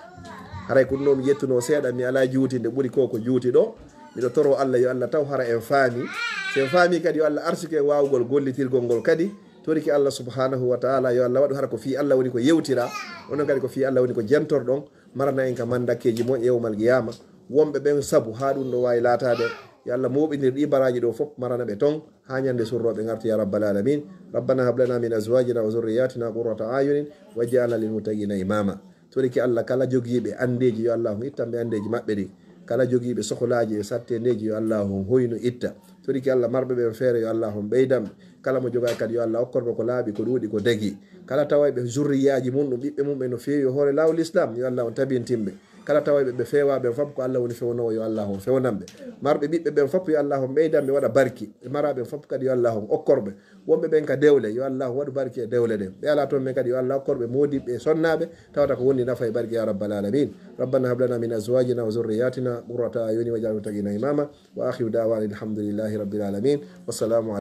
Haray ko ɗum ɗo mi ƴettuno seeɗa, mi alaa juutinde ɓuri ko ko juuti ɗo. Miɗo toro Allah, yo Allah taw hara en faami. Si en faami kadi, yo Allah arsuke en waawugol gollitirgol ngol kadi. Toriki Allah subhanahu wa ta'ala, yo Allah waɗu hara ko fii Allah woni ko yewtira, onon kadi ko fii Allah woni ko jentorɗon, marana en ka mandakkeeji mon yawmal qiyama. Wonɓe ɓen sabu haa ɗum ɗo waawi laataade, yo Allah mooɓindir ɗi baraaji ɗo fof, marana ɓe ton haa ñande surrooɓe ngartu, ya rabbal alamin. Rabbana hab lana min azwajina wa zurriyatina qurrata ayunin waj'alna lil muttaqina imama. Toriki Allah, kala jogiiɓe anndeeji, yo Allah on ittan ɓe anndeeji maɓɓe ɗi. Kala jogiiɓe sohlaaji e sattendeeji, yo Allah on hoynu itta. Toriki Allah, marɓe ɓen feere, yo Allah on ɓeydan ɓe. Kala mo jogaaki kadi, yo Allah okkor mo ko laaɓi, ko ɗuuɗi, ko dagi. Kala tawayɓe zurriyaaji mum ɗum, ɓiɓɓe mum ɓe no feewi e hoore laawol Islam, yo Allah on tabintin ɓe. Kala tawayɓe ɓe feewaa ɓen fop, ko Allah woni fewnoowo, yo Allah on fewnan ɓe. Marɓe ɓiɓɓe ɓen fop, yo Allah on ɓeydan ɓe, waɗa barki. Ɓe maraa ɓen fop kadi, yo Allah on okkor ɓe. Wonɓe ɓen ka dewle, yo Allah waɗu barki e dewle ɗen. Ɓe alaa toon ɓen kadi, yo Allah okkor ɓe moodibɓe e sonnaaɓe, tawata ko woni nafa e barki, ya rabbal alamin. Rabbana hab lana min azwajina wa zurriyatina qurrata ayuni waj'alna lil muttaqina imama. Wa akhiru da'wana alhamdulillahi rabbil alamin. Wassalamu